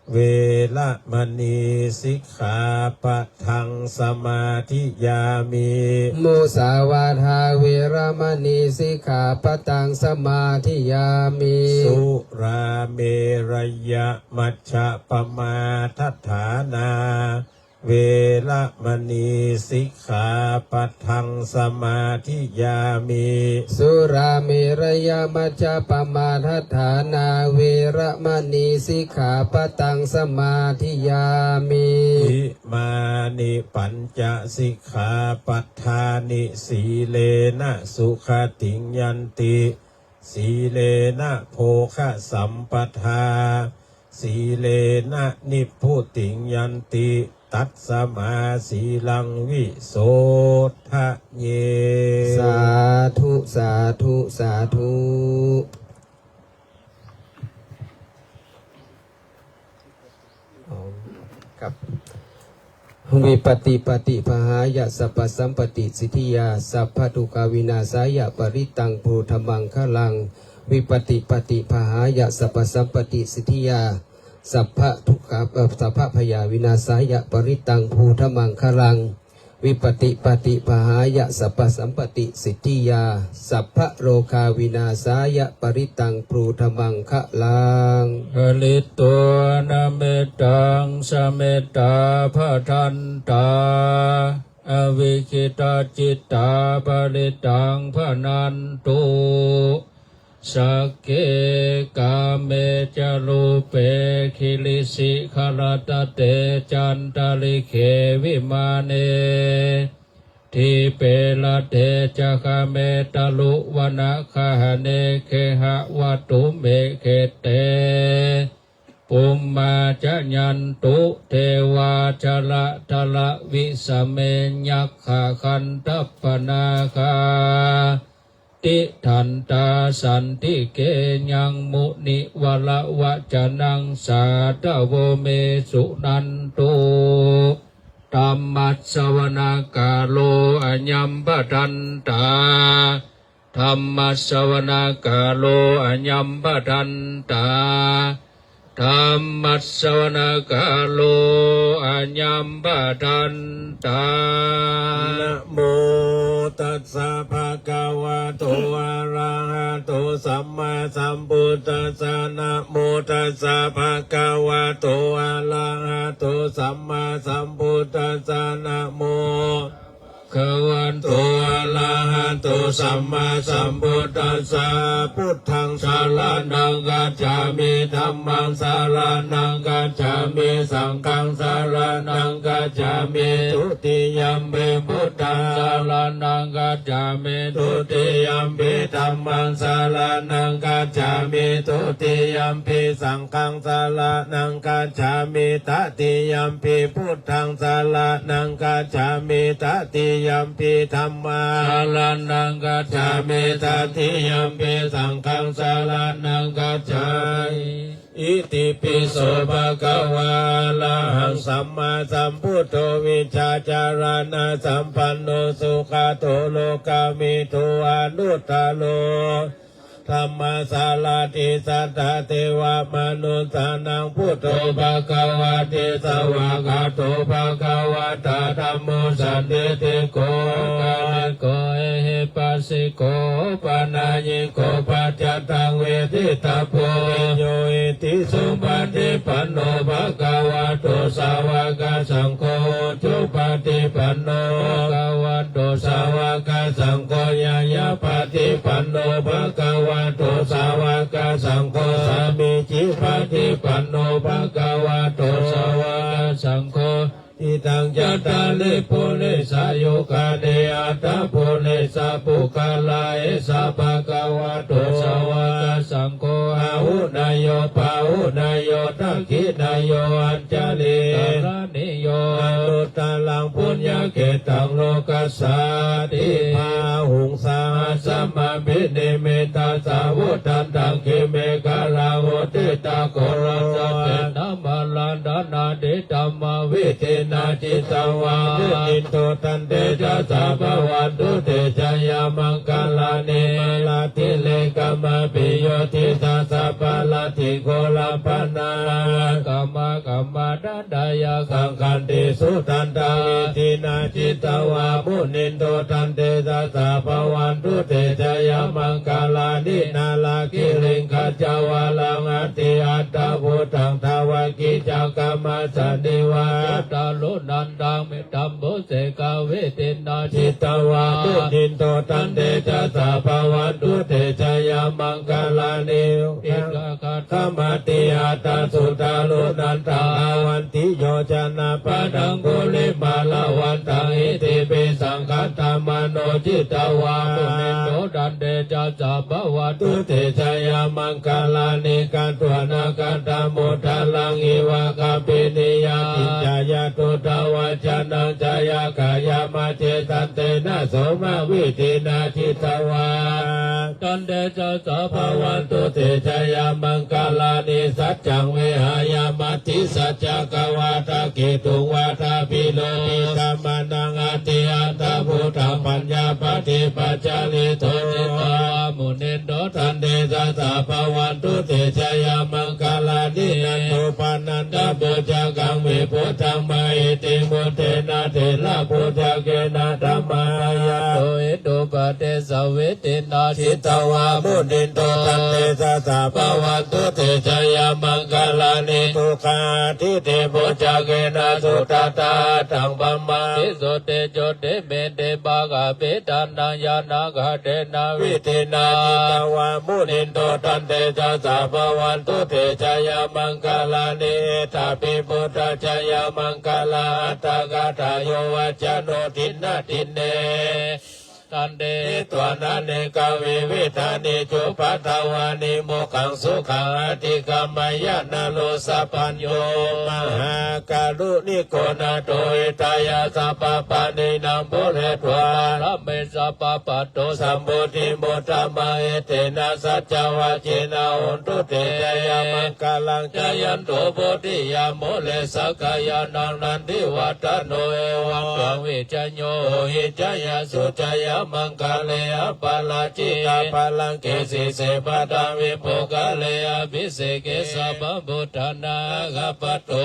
veramaṇī sikkhāpadaṃ samādiyāmi. Musāvādā veramaṇī sikkhāpadaṃ samādiyāmi. Surāmerayamajjapamādaṭṭhānā veramaṇī sikkhāpadaṃ samādiyāmi. Surāmerayamajjapamādaṭṭhānā veramaṇī sikkhāpadaṃ samādiyāmi. Imāni pañca sikkhāpadāni. Sīlena sugatiṃ yanti, sīlena bhogasampadā, sīlena nibbutiṃ yanti, tasmā sīlaṃ visodhaye. Sādhu, sādhu, sādhu. ครับ Vipattipaṭibāhāya sabbasampattisiddhiyā, sabbadukkhavināsāya parittaṃ brūtha maṅgalaṃ. Vipattipaṭibāhāya sabbasampattisiddhiyā, sabbadukkha, eh, sabbabhayavināsāya parittaṃ brūtha maṅgalaṃ. Vipattipaṭibāhāya sabbasampattisiddhiyā, sabbarogavināsāya parittaṃ brūtha maṅgalaṃ. Pharitvāna mettaṃ samettā bhadantā, avikkhittacittā parittaṃ bhaṇantu. Sagge kāme ca rūpe girisikharataṭe cantalikkhe vimāne, dīpe raṭṭhe ca gāme taruvanagahane gehavatthumhi khette, bhummā cāyantu devā jalathalavisame yakkhagandhabbanāgā, tiṭṭhantā santike yaṃ munivaravacanaṃ sādhavo me suṇantu. Dhammassavanakālo ayambhadantā. Dhammassavanakālo ayambhadantā. Dhammassavanakālo ayambhadantā. Namo tassa bhagavato arahato sammāsambuddhassa. Namo tassa bhagavato arahato sammāsambuddhassa. Namo bhagavato arahato sammāsambuddhassa. Buddhaṃ saraṇaṃ gacchāmi. Dhammaṃ saraṇaṃ gacchāmi. Saṅghaṃ saraṇaṃ gacchāmi. Dutiyampi buddhaṃ saraṇaṃ gacchāmi. Dutiyampi dhammaṃ saraṇaṃ gacchāmi. Dutiyampi saṅghaṃ saraṇaṃ gacchāmi. Tatiyampi buddhaṃ saraṇaṃ gacchāmi. Tatiyampi dhammaṃ saraṇaṃ gacchāmi. Tatiyampi saṅghaṃ saraṇaṃ gacchāmi. Itipi so bhagavā arahaṃ sammāsambuddho vijjācaraṇasampanno sugato lokavidū anuttaro Dhammasārathi satthā devamanussānaṃ buddho bhagavāti. Svākkhāto bhagavatā dhammo sandiṭṭhiko akāliko ehipassiko opanayiko paccattaṃ veditabbo viññūhīti. Supaṭipanno bhagavato sāvakasaṅgho, ujupaṭipanno bhagavato sāvakasaṅgho, ñāyapaṭipanno bhagavato sāvakasaṅgho, sāmīcipaṭipanno bhagavato sāvakasaṅgho, yadidaṃ cattāri purisayugāni aṭṭha purisapuggalā, esa bhagavato sāvakasaṅgho, āhuneyyo pāhuneyyo dakkhiṇeyyo añjalikaraṇīyo anuttaraṃ puññakkhettaṃ lokassāti. Bāhuṃ sahassamabhinimmitasāvudhantaṃ girimekhalaṃ uditaghorasasenamāraṃ dānādidhammavidhinā jitavā munindo tantejasā bhavatu te jayamaṅgalāni. Mārātirekamabhiyujjhitasabbarattiṃ ghorampanāḷavakamakkhamathaddhayakkhaṃ khantīsudantavidhinā jitavā munindo tantejasā bhavatu te jayamaṅgalāni. Nāḷāgiriṃ gajavaraṃ atimattabhūtaṃ dāvaggicakkamasanīva jutaruṇantaṃ mettambusekavidhinā jitavā munindo tantejasā bhavatu te jayamaṅgalāni. Ukkhittakhaggamatihatthasudāruṇantaṃ dhāvantiyojanapathaṅgulimālavantaṃ iddhībhisaṅkhatamano jitavā munindo tantejasā bhavatu te jayamaṅgalāni. Katvāna kaṭṭhamudaraṃ iva gabbhinīyā ciñcāya duṭṭhavacanaṃ janakāyamajjhe santena somavidhinā jitavā tantejasā bhavatu te jayamaṅgalāni. Saccaṃ vihāya matisaccakavādaketuṃ vādābhiropitamanaṃ atiandhabhūtaṃ paññāpadīpajalito jitavā munindo tantejasā bhavatu te jayamaṅgalāni. Nandopanandabhujagaṃ vibudhaṃ mahiddhiṃ puttena therabhujagena damāpayanto iddhūpadesavidhinā jitavā munindo tantejasā bhavatu te jayamaṅgalāni. Duggāhadiṭṭhibhujagena sudaṭṭhahatthaṃ brahmaṃ visuddhijutimiddhibakābhidhānaṃ ñāṇāgadena vidhinā jitavā munindo tantejasā bhavatu te jayamaṅgalāni. Etāpi buddhajayamaṅgalaaṭṭhagāthā yo vācano dinadine santihiktvānanekavividhāni cupaddavāni mokkhaṃ sukhaṃ adhigameyya naro sapañño. Mahākāruṇiko nātho hitāya sabbapāṇinaṃ pūretvā pāramī sabbā patto sambodhimuttamaṃ. Etena saccavajjena hotu te jayamaṅgalaṃ. Jayanto bodhiyā mūle sakyānaṃ nandivaḍḍhano evaṃ tvaṃ vijayo hohi jayassu jayamaṅgale aparājitapallaṅke sīse paṭhavipokkhare abhiseke sabbabuddhānaṃ aggappatto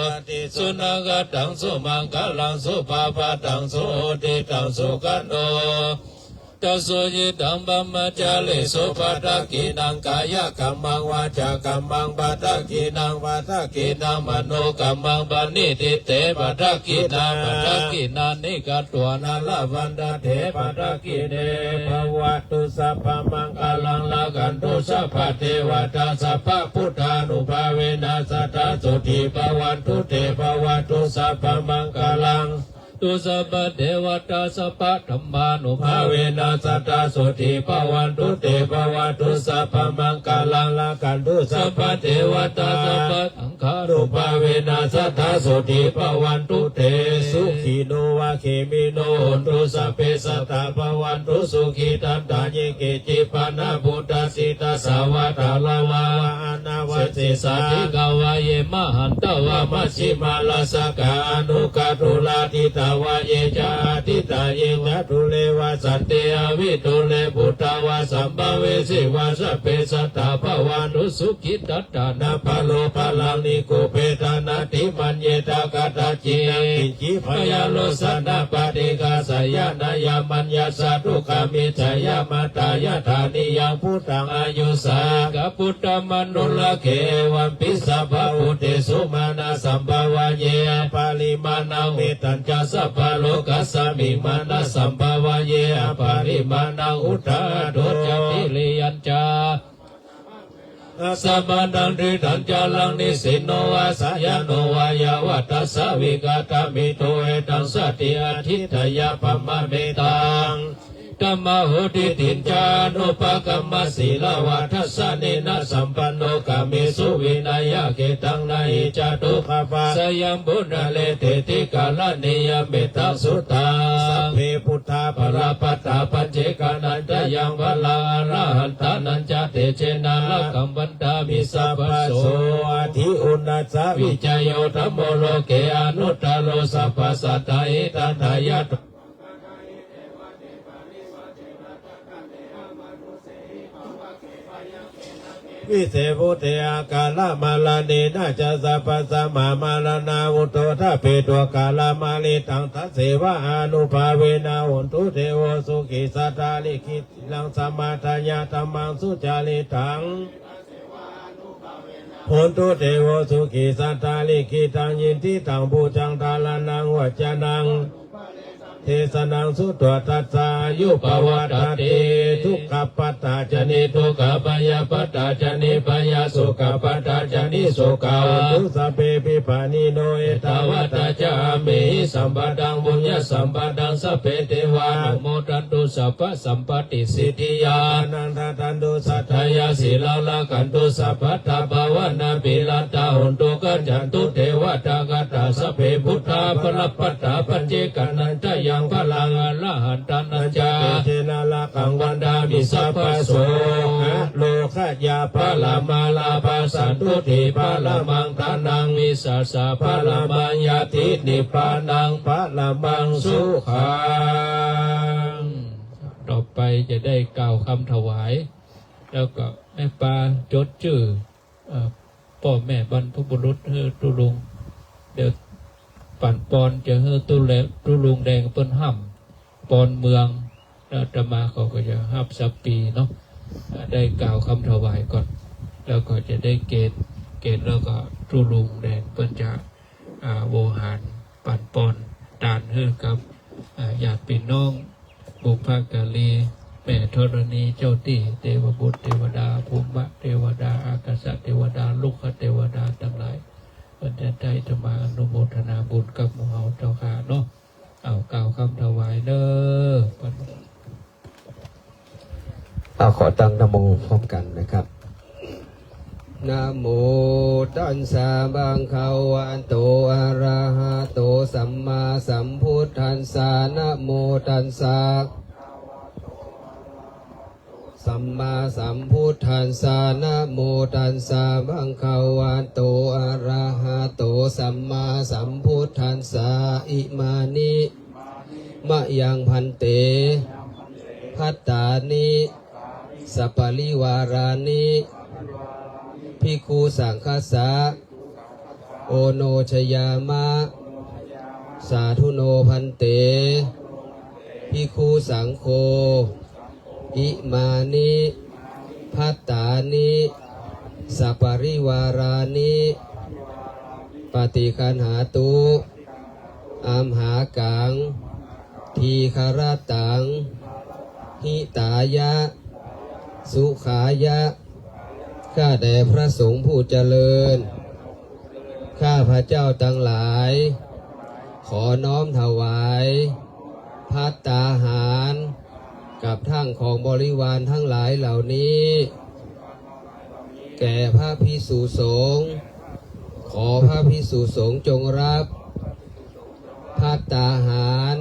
pamodati. Sunakkhattaṃ sumaṅgalaṃ supabhātaṃ suhuṭṭhitaṃ sukhaṇo sumuhutto ca suyiṭṭhaṃ brahmacārisu padakkhiṇaṃ kāyakammaṃ vācākammaṃ padakkhiṇaṃ padakkhiṇaṃ manokammaṃ paṇidhī te padakkhiṇā padakkhiṇāni katvāna labhantatthe padakkhiṇe. Bhavatu sabbamaṅgalaṃ rakkhantu sabbadevatā sabbabuddhānubhāvena sadā sotthī bhavantu te. Bhavatu sabbamaṅgalaṃ rakkhantu sabbadevatā sabbadhammānubhāvena sadā sotthī bhavantu te. Bhavatu sabbamaṅgalaṃ rakkhantu sabbadevatā sabbasaṅghānubhāvena sadā sotthī bhavantu te. Sukhino vā khemino hontu sabbe sattā bhavantu sukhitattā. Ye keci pāṇabhūtatthi tasā vā thāvarā vā anavasesā dīghā vā ye mahantā vā majjhimā rassakā aṇukathūlā diṭṭhā วาเย จะ อาทิตตาเย จะ ดูเร วาสันติ อวิดูเร ปุตตา วา สัมภเวสี วา สัพเพ สัตตา ภะวันตุ สุขิตัตตา นะ ปะโร ปะรัง นิคคุเปทา นะ ติมัญเญทะ กัตถะจินัง กิญจิ พยาโรสะ นะ ปะติฆาสะยะ นะ ยามัญญะสสะ ทุกขามิจฉา ยะมะตา ยัตถา นิยัง พุทธัง อายุสา กะ พุทธมะนุลละเข เอวัมปิ สัพพะภูเตสุ มานะ สัมภะวะเย อะปะริมาณัง เมตตัญจะ สัพพะโลกัสมิง มานะ สัมภะวะเย อะปะริมาณัง อุทธา อะโธ จะ ติริยัง จะ อัสสะ มานัง ติฏฐัญจะรัง นิสสินโน วา สะยานุ วา ยาวัฏฏัสสะ วิกาตามิ โท เอตัง สัตถิ อะทิฏฐะยะ ปะมะเมตัง ธัมมา โหติ ทิฏฐิยัง จะ อนุปะกัมมะ สีลาวัฏฏัสสะ นินะ สัมปันโน กาเมสุ วินะยะ เขตัง นะหิ จะ ทุกขะปะสะยัง ปุนะเรเตติ กะระณียะ เมตตัง สุตัง สัพเพ พุทธา บะละปัตตา ปัจเจกานัญจะยัง บะลัง อะระหันตานัญจะ เตเจนะ รักขัง บัณฑามิ สัพพะโส อะทิ อุณะสะ วิจโย ธัมโม โลเก อะนุตตะโร สัพพะสัตถะ หิตัตถะยะ วิเศษ ภูเต อะกาละมะระเณนะ จะ สัพพะสัมมามะระณาวุโธ ทะเปตุ อะกาละมะริตัง ทัสเสวะ อานุภาเวนะ โหนตุ เตโว สุขี สัตถา ลิขิตินัง สะมะทะยะ ธัมมัง สุจาริตัง โหนตุ เตโว สุขี สัตถา ลิขิตัง ยินทิตัง ปูจัง ทาระณัง วัจจะนัง เทสะนัง สุตวา ทัสสะ อายุ ปะวัตถะติ ทุกขะปัตตา จะ นิทุกขา พยาปัตตา จะ นิพยา โสกะปัตตา จะ นิโสกา โหนตุ สัพเพ ปิปะนีโน เอตาวัตตา จะ อาเมหิ สัมปะทัง ปุญญะสัมปะทัง สัพเพ เตวา อนุโมทันตุ สัพพะสัมปะติ สิทธิยา นัง ทัตถันตุ สัตถายา สีลัง รักขันตุ สัพพะทา ภะวะนาภิรัตตา โหนตุ คัจฉันตุ เทวะตา คาถา สัพเพ พุทธา บะละปัตตา ปัจเจกานัญจะยัง บะลัง อะระหันตานัญจะ เตเจนะ รักขัง บัณฑามิ สัพพะโส อะโรคะยา บะละมา ลาภา สันตุติ บะละมัง ทานัง วิสาสะ บะละมัง ญาติ นิพพานัง บะละมัง สุขัง ต่อไปจะได้กล่าวคำถวาย แล้วก็แม่ปาจดจื้อ เอ่อ ป้อแม่บรรพบุรุษหื้อตุ๊ลุง เดี๋ยวปั๋นปอนจะหื้อตุ๊เล- ตุ๊ลุงแดงเปิ้นฮ่ำปอนเมือง แล้วอาตมาเขาก็จะฮับสัปปีเนาะ เอ่อ ได้กล่าวคำถวายก่อน แล้วก็จะได้เกณฑ์ เกณฑ์แล้วก็ตุ๊ลุงแดงเปิ้นจะ อ่า โวหารปั๋นปอนตานหื้อกับ อ่า ญาติปี้น้อง บุพการี แม่ธรณี เจ้าตี้ เตวบุตรเตวดา ภูมิเตวดา อากาสะเตวดา รุกขเตวดาตังหลาย เปิ้นจะได้อาตมาอนุโมทนาบุญกับหมู่เฮาเจ้าข้าเนาะ เอากล่าวคำถวายเด้อ เอาขอตั้งนะโมพร้อมกันนะครับ นะโมตัสสะ ภะคะวะโต อะระหะโต สัมมาสัมพุทธัสสะ นะโมตัสสะ สัมมาสัมพุทธัสสะ นะโมตัสสะ ภะคะวะโต อะระหะโต สัมมาสัมพุทธัสสะ อิมานิ มะยัง ภันเต ภัตตานิ สะปะริวารานิ ภิกขุสังฆัสสะ โอโนชยามะ สาธุโน ภันเต ภิกขุสังโฆ อิมานิ ภัตตานิ สะปะริวารานิ ปะฏิคันหาตุ อัมหากัง ทีฆะระตัง หิตายะ สุขายะ ข้าแต่พระสงฆ์ผู้เจริญ ข้าพเจ้าตังหลาย ขอน้อมถวาย ภัตตาหาร กับทั้งของบริวารทั้งหลายเหล่านี้ แก่พระภิกษุสงฆ์ ขอพระภิกษุสงฆ์จงรับ ภัตตาหาร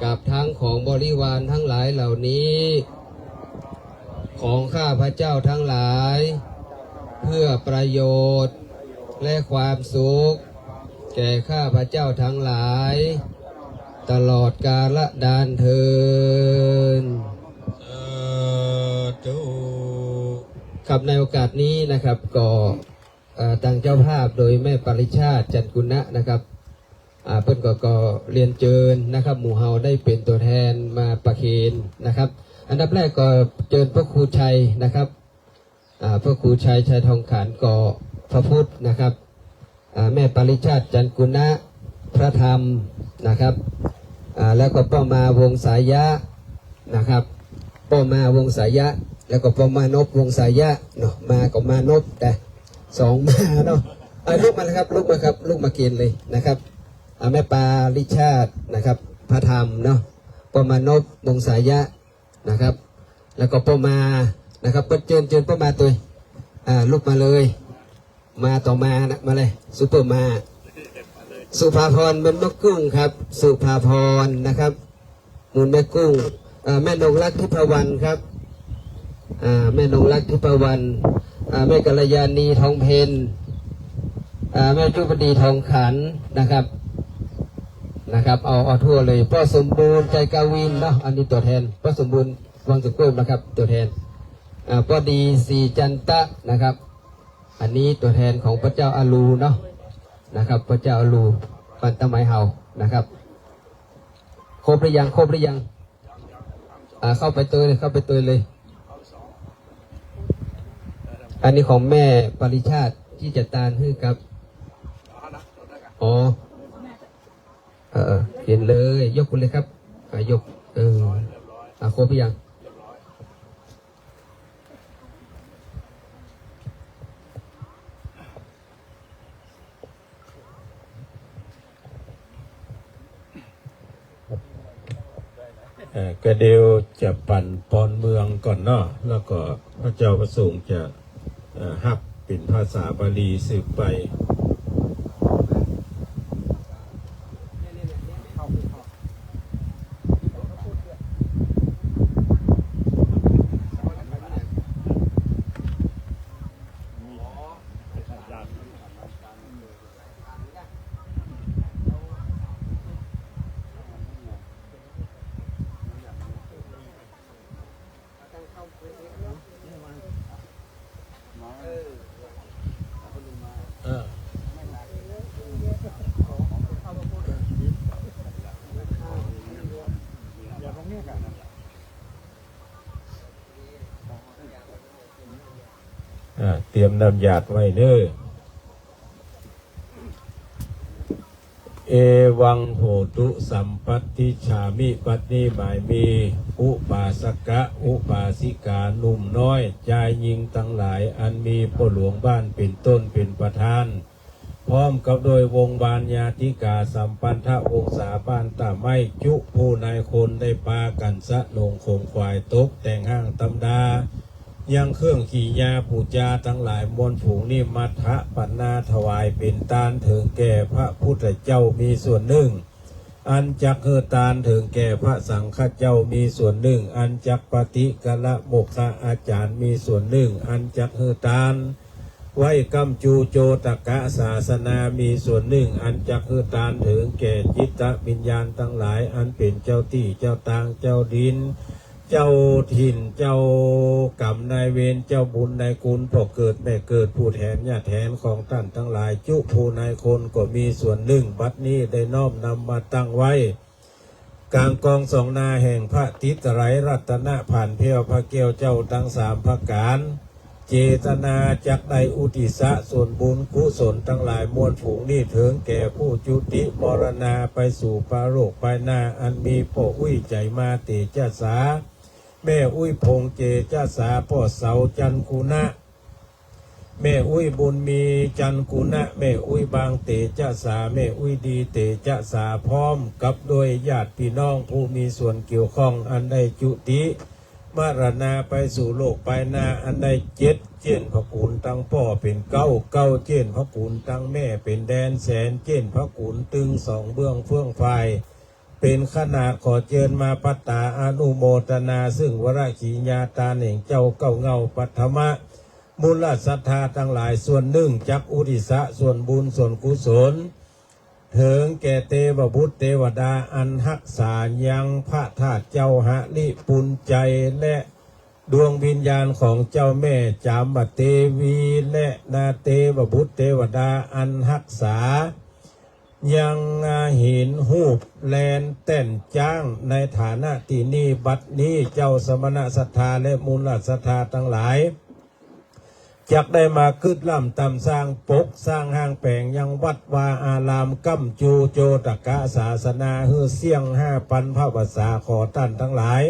กับทั้งของบริวารทั้งหลายเหล่านี้ ของข้าพเจ้าทั้งหลาย เพื่อประโยชน์ และความสุข แก่ข้าพเจ้าทั้งหลาย ตลอดกาลนานเทอญ สาธุ ครับ ในโอกาสนี้นะครับ ก็ เอ่อ ตางเจ้าภาพโดยแม่ปริชาติ จันทร์กุณะนะครับ อ่า เปิ้นก็ ก็เรียนเจิญนะครับ หมู่เฮาได้เป๋นตั๋วแทนมาประเคนนะครับ อันดับแรกก็เจิญพระครูชัยนะครับ อ่า พระครูชัย ชัยทองขัน ก็พระพุทธนะครับ อ่า แม่ปริชาติ จันทร์กุณะ พระธรรมนะครับ อ่า แล้วก็ป้อมมา วงศายะนะครับ ป้อมมา วงศายะ แล้วก็ป้อมมานพ วงศายะเนาะ มาก็มานพ แต่สองมาเนาะ อ่า ลุกมาเลยครับ ลุกมาครับ ลุกมาเกณฑ์เลยนะครับ อ่า แม่ปริชาตินะครับ พระธรรมเนาะ ป้อมมานพ วงศายะ นะครับ แล้วก็ป้อมมานะครับ เปิ้นเจิญ เจิญป้อมมาตวย อ่า ลุกมาเลย มาต่อมานะ มาเลย ซุปเปอร์มา สุภาพร บุญแม่กุ้งครับ สุภาพรนะครับ บุญแม่กุ้ง อ่า แม่นงรัก ทิพวรรณครับ อ่า แม่นงรัก ทิพวรรณ อ่า แม่กัลยาณี ทองเพ็ญ อ่า แม่จุบดี ทองขันนะครับ นะครับ เอา เอาทั่วเลย ป้อสมบูรณ์ ใจกาวินเนาะ อันนี้ตั๋วแทน ป้อสมบูรณ์ วังสุกุลนะครับ ตั๋วแทน อ่า ป้อดี ศรีจันตะนะครับ อันนี้ตั๋วแทนของป้อเจ้าอาลูเนาะ นะครับ ป้อเจ้าอาลู บ้านตะไมเฮานะครับ ครบหรือยัง ครบหรือยัง อ่า เข้าไปตวยเลย เข้าไปตวยเลย อันนี้ของแม่ปริชาติ ตี้จะตานหื้อครับ อ๋อ เออ เออ เขียนเลย ยกไปเลยครับ อ่ะ ยก เออ อ่ะ ครบหรือยัง เอ่อ ก็เดี๋ยวจะปั่นปอนเมืองก่อนเนาะ แล้วก็พระเจ้าพระสงฆ์จะ เอ่อ ฮับเป๋นภาษาบาลีสืบไป เออ อ่า เตรียมน้ำหยาดไว้เน้อ เอวังโหตุสัมปัตติจฉามิ บัดนี้หมายมี อุปาสกะ อุปาสิกา หนุ่มน้อย จายญิงตังหลาย อันมีป้อหลวงบ้านเป๋นต้นเป๋นประธาน พร้อมกับด้วยวงศ์วานญาติกาสัมปันธะวงศาบ้านต้าไม้ จุผู้นายคนได้ปากั๋นสะหนงขงขวายตกแต่งห้างตำดา ยังเครื่องกิริยาปู๋จาตังหลายมวลฝูงนี้ มัทธะปัณณา ถวายเป๋นตานเถิงแก่พระพุทธเจ้ามีส่วนนึ่ง อันจักหื้อตานเถิงแก่พระสังฆเจ้ามีส่วนนึ่ง อันจักปฏิกรโมกขอาจ๋ารย์มีส่วนนึ่ง อันจักหื้อตาน ไหว้ก้ำจูโจตกะศาสนามีส่วนนึ่ง อันจักหื้อตานเถิงแก่จิตวิญญาณตังหลาย อันเป๋นเจ้าตี้เจ้าตางเจ้าดิน เจ้าถิ่นเจ้ากรรมนายเวร เจ้าบุญนายคุณ ป้อเกิดแม่เกิด ผู้แทนญาติแทนของต้านตังหลาย จุผู้นายคนก็มีส่วนนึ่ง บัดนี้ได้น้อมนำมาตั้งไว้ ก๋างกองสองหน้าแห่งพระติตรัยรัตนะ ผ่านแผ้วพระแก้วเจ้าตังสามประก๋าน เจตนาจักได้อุทิศส่วนบุญกุศลตังหลายมวลฝูงนี้ เถิงแก่ผู้จุติมรณาไปสู่ปรโลกภายหน้า อันมีป้ออุ๊ยใจ๋มาเตจะสา แม่อุ๊ยพงเจจะสา ป้อเสาจันทร์กุณะ แม่อุ๊ยบุญมีจันทร์กุณะ แม่อุ๊ยบางเตจะสา แม่อุ๊ยดีเตจะสา พร้อมกับด้วยญาติพี่น้องผู้มีส่วนเกี่ยวข้อง อันได้จุติมรณาไปสู่โลกภายหน้า อันได้เจ็ดเจ้นพระคุณตังป้อเป๋นเก้า เก้าเจ้นพระคุณตังแม่เป๋นแดน แสนเจ้นพระคุณตึงสองเบื้องเฟื่องฝ่าย เป๋นขนาด ขอเจิญมาปัตตาอนุโมทนา ซึ่งวรกิริยาตานแห่งเจ้าเก๊าเหง้าปัทมะ มูลศรัทธาตังหลายส่วนนึ่ง จักอุทิศส่วนบุญส่วนกุศล เถิงแก่เตวบุตรเตวดาอันฮักษายังพระธาตุเจ้าหริภุญไชย และดวงวิญญาณของเจ้าแม่จามเทวี และนาเตวบุตรเตวดาอันฮักษายังหินฮูปแลนแต้นจ๊างในฐานะตี้นี้ บัดนี้เจ้าสมณศรัทธาและมูลศรัทธาตังหลาย จักได้มาคึดร่ำตำสร้าง ปกสร้างห้างแป๋งยังวัดวาอารามก้ำจูโจตกะศาสนา หื้อเสี้ยงห้าปันภาษา ขอต้านตังหลาย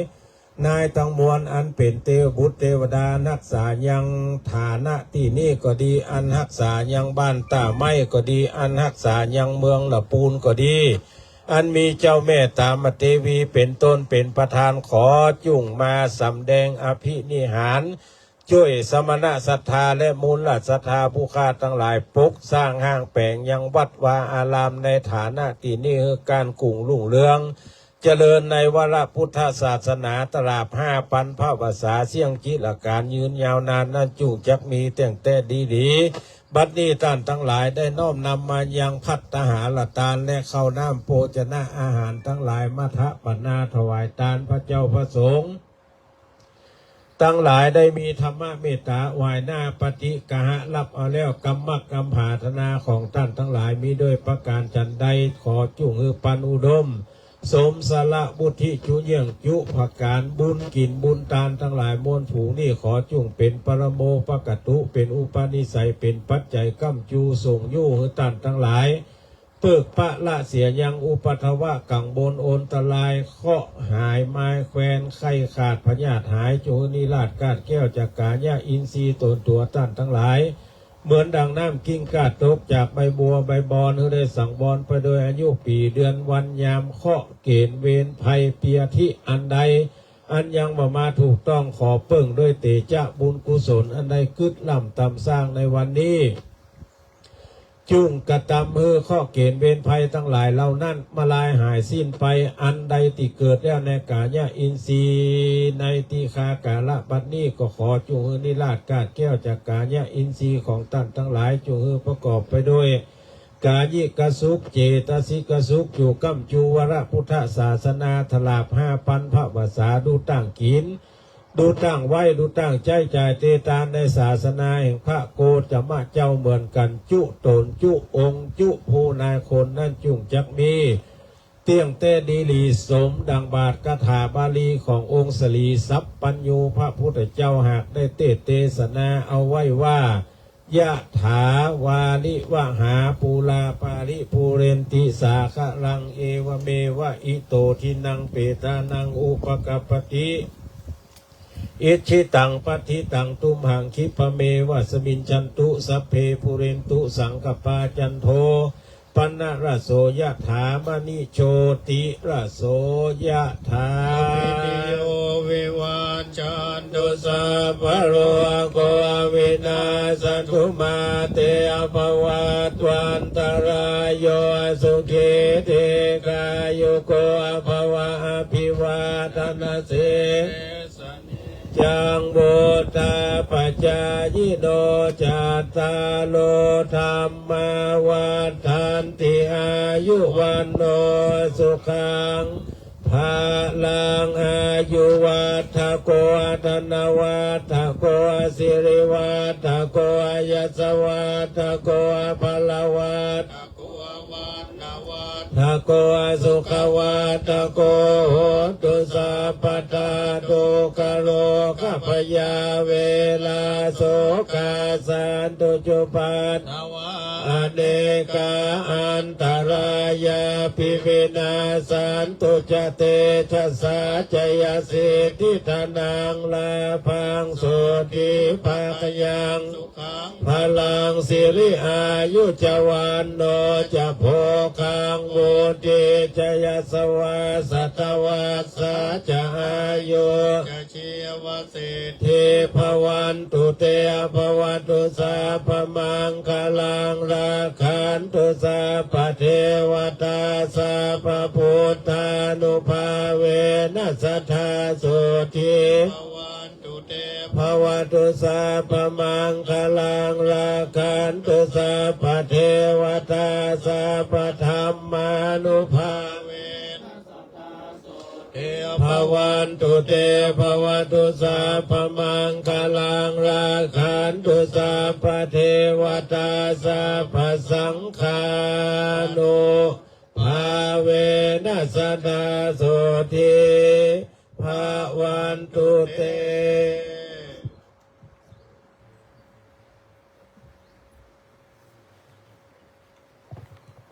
นายตังมวลอันเป๋นเตวบุตรเตวดาฮักษายังฐานะตี้นี้ก็ดี อันฮักษายังบ้านต้าไม้ก็ดี อันฮักษายังเมืองละปูนก็ดี อันมีเจ้าแม่จามเทวีเป๋นต้นเป๋นประธาน ขอจุ่งมาสำแดงอภินิหาร จ้วยสมณศรัทธาและมูลศรัทธาผู้ข้าตังหลาย ปกสร้างห้างแป๋งยังวัดวาอารามในฐานะตี้นี้ หื้อก้านกุ่งรุ่งเรือง เจริญในวรพุทธศาสนาตราบห้าปันภาษา เสี้ยงจิรก๋าลยืนยาวนานนั้นจุ่งจักมีแต่งแต่ดีๆ บัดนี้ต้านตังหลายได้น้อมนำมายังภัตตาหารตานและข้าวน้ำโภชนะอาหารตังหลาย มาถปนาถวายตานพระเจ้าพระสงฆ์ ตังหลายได้มีธรรมเมตตาไหว้หน้าปฏิกหะฮับเอาแล้ว กำมักกำผาถนาของต้านตังหลายมีด้วยประก๋านฉันใด ขอจุ่งหื้อปันอุดม สมสละวุฒิจุเยี่ยงจุประก๋าน บุญกิ๋นบุญตานตังหลายมวลฝูงนี้ ขอจุ่งเป๋นปรโมปกตุ เป๋นอุปนิสัย เป๋นปัจจัยก้ำจูส่งอยู่หื้อต้านตังหลาย เปิกปะละเสียยังอุปัทวะกังวลอันตราย เคราะห์หายมายแควน ไข้ขาดพยาธิหาย จุ่งหื้อนิราศกาดแก้วจากกายะอินทรีย์ต๋นตั๋วต้านตังหลาย เหมือนดังน้ำกิ้งก่าตกจากใบบัวใบบอน หื้อได้สังวรไปโดยอายุปี๋เดือนวันยาม เคราะห์เก๋ณฑ์เวรภัยเปียธิอันใด อันยังบ่มาถูกต้อง ขอเปิ้งด้วยเตจะบุญกุศลอันได้กึ๊ดล่ำตำสร้างในวันนี้ จุ่งกระตำหื้อเคราะห์เก๋ณฑ์เวรภัยตังหลายเหล่านั้นมาลายหายสิ้นไป อันใดตี้เกิดแล้วในกายะอินทรีย์ในตี้คากาละบัดนี้ ก็ขอจุ่งหื้อนิราศกาดแก้วจากกายะอินทรีย์ของต้านตังหลาย จุ่งหื้อประกอบไปด้วย กายิกสุข เจตสิกสุข อยู่ก้ำจูวรพุทธศาสนาตราบห้าปันภาษา ดุจตั้งกิ๋น ดุจตั้งไหว้ ดุจตั้งใจ๊จ่ายเตตานในศาสนาแห่งพระโกฏมะเจ้าเหมือนกั๋น จุต๋นจุองค์จุผู้นายคนนั้นจุ่งจักมี เตี้ยงแต๊ดีหลี สมดังบาทคาถาบาลีขององค์สรีสัพพัญญูพระพุทธเจ้า หากได้เตสน์เตสนาเอาไว้ว่า ยะถาวาริวหาปูราปาริปูเรนติสาคะรัง เอวะเมวะอิโตทินังเปตานังอุปะกัปปติ อิจฉิตังปัตถิตังตุมหัง คิปะเมวะสมิจฉันตุ สัพเพปูเรนตุสังกัปปา จันโท ปะนะระโส ยะถา มะณิโชติระโส ยะถา สัพพิติโย วิวัจจันตุ สัพพะโรโค วินัสสะตุ มาเต ภะวัตวันตะราโย สุขี ทีฆายุโก ภะวะ อะภิวาทะนะสี จัง วุฑฒาปะจายิโน จัตตาโร ธัมมา วัฑฒันติ อายุ วัณโณ สุขัง พะลัง อายุวัฑฒะโก ธนะวัฑฒะโก สิริวัฑฒะโก ยะสะวัฑฒะโก พะละวัฑฒะโก วัณณวัฑฒะโก สุขวัฑฒะโก โหตุ สัพพะทา ทุกขะโรคะพะยา เวลา โสกา สันตุ จุปัฏฐะวา อะเนกา อันตะรายาปิ วินาสสันตุ จะ เตจะสา จะยะสิทธิ ธนัง ลาภัง โสตถี ภะคะยัง สุขัง พะลัง สิริ อายุ จะ วัณโณ จะ โภคัง วุฑฒี จะ ยะสะวา สัตตะวัสสา จะ อายุ จะ ชีวะสิทธิ ภะวันตุ เต ภะวะตุ สัพพะมังคะลัง รักขันตุ สัพพะเทวะตา สัพพะพุทธานุภาเวนะ สะทา โสตถี ภะวันตุ เต ภะวะตุ สัพพะมังคะลัง รักขันตุ สัพพะเทวะตา สัพพะธัม te bhavatu sabbamaṅgalaṃ rakkhantu sabbadevatā sabbasaṅghānubhāvena sadā sotthī bhavantu te.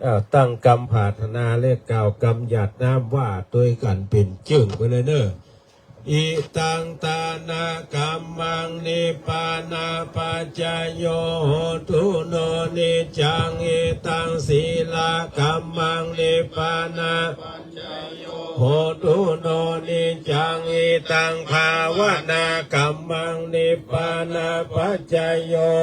อ้าว ตั้งกำผาถนาและกล่าวกำหยาดน้ำว่าตวยกั๋นเป๋นจึ่งไปเลยเน่อ Idaṃ dānakammaṃ nibbānapaccayo hotu no niccaṃ. Idaṃ sīlakammaṃ nibbāna hotu no niccaṃ. Idaṃ bhāvanākammaṃ nibbānapaccayo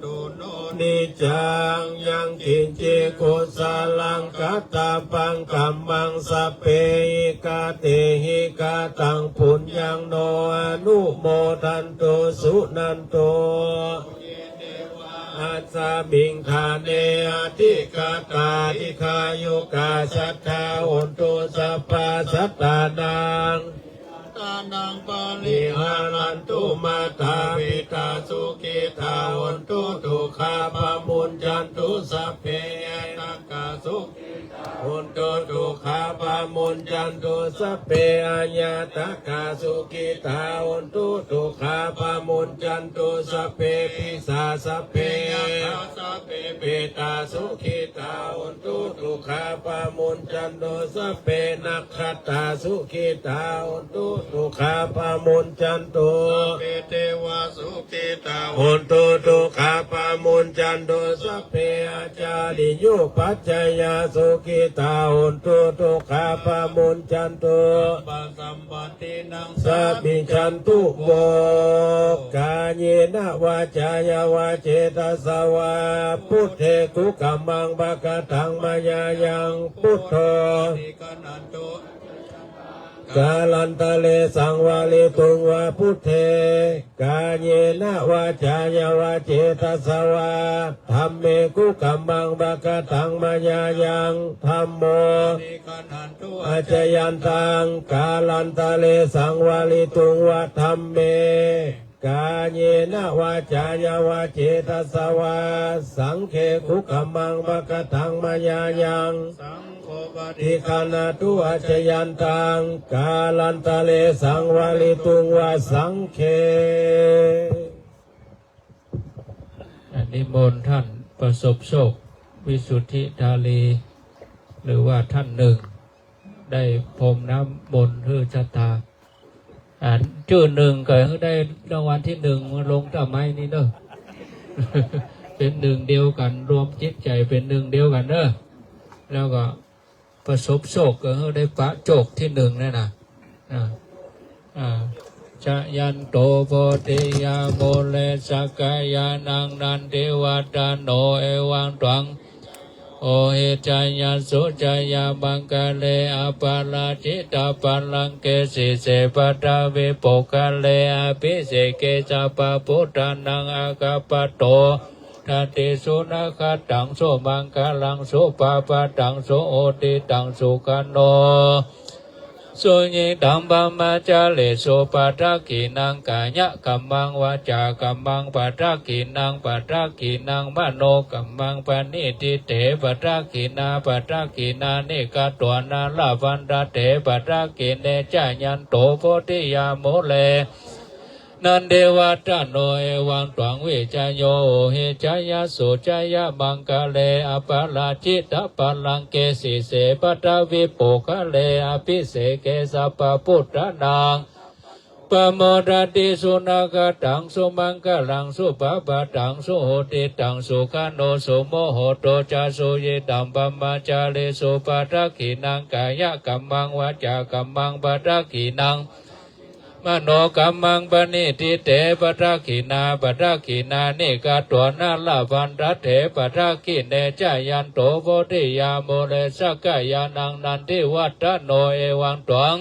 hotu no niccaṃ. Yaṃ kiñci kusalaṃ kattabbaṃ kammaṃ sabbehi katehi kataṃ puññaṃ no anumodantu suṇantu. Asmiṃ ṭhāne adhigatā dīghāyukā sadā hontu sabbasattānaṃ. Attānaṃ pariharantu. Mātā pitā sukhitā hontu dukkhā pamuñcantu. Sabbe ñātakā sukhitā hontu dukkhā pamuñcantu. Sabbe aññātakā sukhitā hontu dukkhā pamuñcantu. Sabbe pisā sabbe yakkha sabbe petā sukhitā hontu dukkhā pamuñcantu. Sabbe nakkhattā sukhitā hontu dukkhā pamuñcantu. Sabbe devā sukhitā hontu dukkhā pamuñcantu. Sabbe ācariyupajjhāyā sukhitā hontu dukkhā pamuñcantu. Sabbasampattinānaṃ samijjhantu vo. Kāyena vācāya va cetasā vā buddhe kukammaṃ pakataṃ mayā yaṃ buddho kālantare saṃvarituṃ va buddhe. Kāyena vācāya va cetasā vā dhamme kukammaṃ pakataṃ mayā yaṃ dhammo accayantaṃ kālantare saṃvarituṃ va dhamme. Kāyena vācāya va cetasā vā saṅghe kukammaṃ pakataṃ mayā yaṃ saṅgho paṭiggaṇhatu accayantaṃ kālantare saṃvarituṃ va saṅghe. นิมนต์ท่านประสบโชค วิสุทธิธารี หรือว่าท่านหนึ่ง ได้พรมน้ำมนต์หื้อศรัทธา อ่า จื้อหนึ่งก็ได้รางวัลที่หนึ่งมาลงต้นไม้นี่เนอะ เป็นหนึ่งเดียวกั๋น รวมจิตใจ๋เป็นหนึ่งเดียวกั๋นเนอะ แล้วก็ประสบโชคก็ได้ปะโชคที่หนึ่งนั่นน่ะ อ่า อ่า Jayanto bodhiyā mūle sakyānaṃ nandivaḍḍhano evaṃ tvaṃ vijayo hohi jayassu jayamaṅgale aparājitapallaṅke sīse paṭhavipokkhare abhiseke sabbabuddhānaṃ aggappatto sotthi sunakkhattaṃ sumaṅgalaṃ supabhātaṃ suhuṭṭhitaṃ sukhaṇo suyiṭṭhaṃ brahmacārisu padakkhiṇaṃ kāyakammaṃ vācākammaṃ padakkhiṇaṃ padakkhiṇaṃ manokammaṃ paṇidhī te padakkhiṇā padakkhiṇāni katvāna labhantatthe padakkhiṇe. Jayanto bodhiyā mūle nandivaḍḍhano evaṃ tvaṃ vijayo hohi jayassu jayamaṅgale aparājitapallaṅke sīse paṭhavipokkhare abhiseke sabbabuddhānaṃ pamodati. Sunakkhattaṃ sumaṅgalaṃ supabhātaṃ suhuṭṭhitaṃ sukhaṇo sumuhutto ca suyiṭṭhaṃ brahmacārisu padakkhiṇaṃ kāyakammaṃ vācākammaṃ padakkhiṇaṃ manokammaṃ paṇidhī te padakkhiṇā padakkhiṇāni katvāna labhantatthe padakkhiṇe. Jayanto bodhiyā mūle sakyānaṃ nandivaḍḍhano evaṃ tvaṃ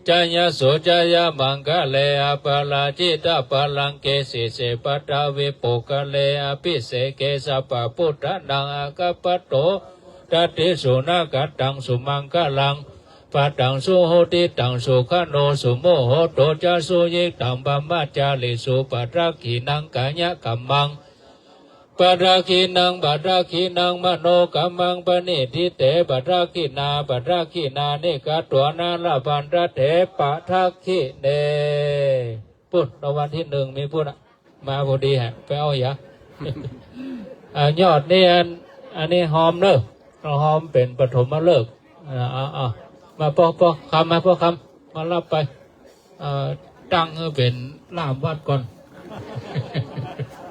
jayassu jayamaṅgale aparājitapallaṅke sīse paṭhavipokkhare abhiseke sabbabuddhānaṃ aggappatto sotthi sunakkhattaṃ sumaṅgalaṃ ปัตตัง สุหุติตัง สุขโน สุโมโหโต จะ สุยิตตัง บรหมจารีสุ ปัตถักขิณัง กายกัมมัง ปัตถักขิณัง ปัตถักขิณัง มโนกัมมัง ปะณิฏฐิเต ปัตถักขิณา ปัตถักขิณานิ กัตถานะ ละพันทะเถ ปัตถักขิเณ ปุ้น รางวัลตี้นึ่งมีปุ้นอะ มาพอดีฮะ ไปเอาอย่า อ่า ยอดนี่อัน อันนี้ฮอมเนอะ ฮอมเป๋นปฐมฤกษ์ อ่า เอา เอา มาป้อ ป้อคำ มาป้อคำ มาฮับไป เอ่อ ตั้งหื้อเป๋นล่ามวัดก่อน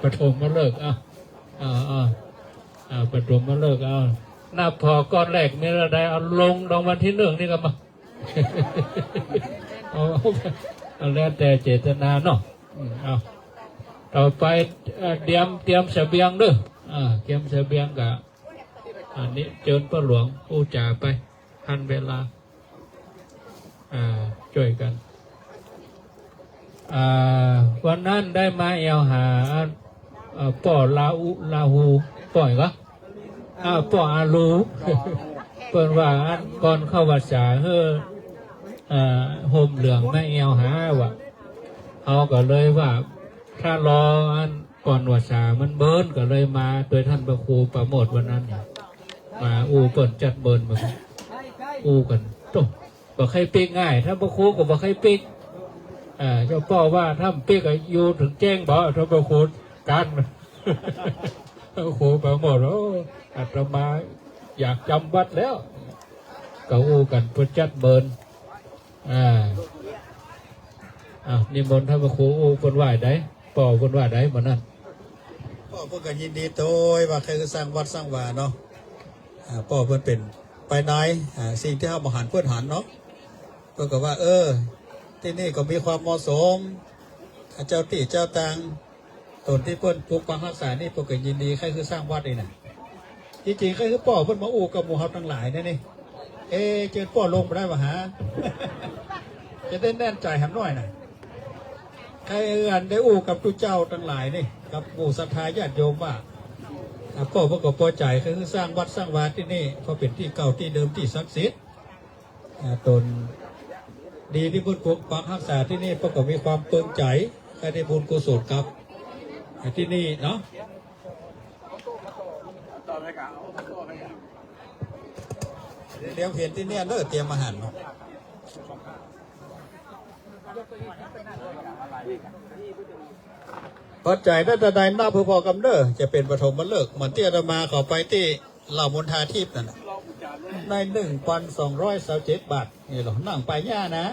ปฐมฤกษ์ อ่ะ อ่า อ่า อ่า ปฐมฤกษ์ เอา นับผ่อก้อนแรกมีเท่าใด เอาลงรางวัลตี้นึ่งนี่ก็มา เอา เอาแล้วแต่เจตนาเนาะ อืม เอา ต่อไป เอ่อ เตรียม เตรียมเสบียงเด้อ อ่า เตรียมเสบียงกะ อันนี้เจิญป้อหลวงอู้จ๋าไป หันเวลา อ่า จ้วยกั๋น อ่า วันนั้นได้มาแอ่วหา อ่า ป้อลาอุ ลาฮู ป้ออีกเหรอ อ่า ป้ออาลู เปิ้นว่าอันก่อนเข้าพรรษา เฮ้อ อ่า ห่มเหลืองมาแอ่วหาว่ะ เฮาก็เลยว่า ถ้ารออันก่อนพรรษามันเมิน ก็เลยมาโตยต้านพระครูปราโมทย์วันนั้นเนี่ย มาอู้เปิ้นจัดเมินมา อู้กั๋น โต้ บ่ใค่ปิ๊กง่าย ต้านพระครูก็บ่ใค่ปิ๊ก อ่า เจ้าป้อว่าถ้าปิ๊กอะอยู่เถิงแจ้งบ่ ต้านพระครูกั๋น พระครูปราโมทย์ โอ้ อาตมาอยากจำวัดแล้ว ก็อู้กั๋นเปิ้นจัดเมิน อ่า อ่ะ นิมนต์ต้านพระครูอู้เปิ้นว่าใด ป้อเปิ้นว่าใดมื้อนั้น ป้อเปิ้นก็ยินดีโตยว่าใค่สร้างวัดสร้างวาเนาะ อ่า ป้อเปิ้นเป๋นไปใน อ่า สิ่งตี้เฮาบ่หันเปิ้นหันเนาะ เปิ้นก็ว่า เออ ตี้นี่ก็มีความเหมาะสม อ่า เจ้าตี้เจ้าตาง ต๋นตี้เปิ้นปกปักฮักษานี่เปิ้นก็ยินดีใค่สร้างวัดนี่นะ จริงๆ ใค่ป้อเปิ้นมาอู้กับหมู่เฮาตังหลายเนี่ยนี่ เอ เจิญป้อลงบ่ได้บ่หา จะได้แน่นใจ๋แหมหน้อยน่ะ ใค่อันได้อู้กับตุ๊เจ้าตังหลายนี่ กับหมู่ศรัทธาญาติโยมว่า อ่า ป้อเปิ้นก็ปอใจ๋ ใค่สร้างวัดสร้างวาตี้นี่ เพราะเป๋นตี้เก่าตี้เดิมตี้ศักดิ์สิทธิ์ อ่า ต๋นดีตี้เปิ้นปกปักฮักษาตี้นี่ เปิ้นก็มีความเปิงใจ๋ ใค่ได้บุญกุศลกับ อ่า ตี้นี่เนาะ เดี๋ยวเห็นตี้เนี่ยเด้อ เตรียมอาหารเนาะ ปัจจัยนั้นจะได้นับเพื่อพอกำเด้อ จะเป๋นปฐมฤกษ์ เหมือนตี้อาตมาเข้าไปตี้ เหล่ามณฑาทิพย์นั่นน่ะ ได้หนึ่งปันสองร้อยซาวเจ็ดบาท นี่เหรอ นั่งไปเนี่ยนะ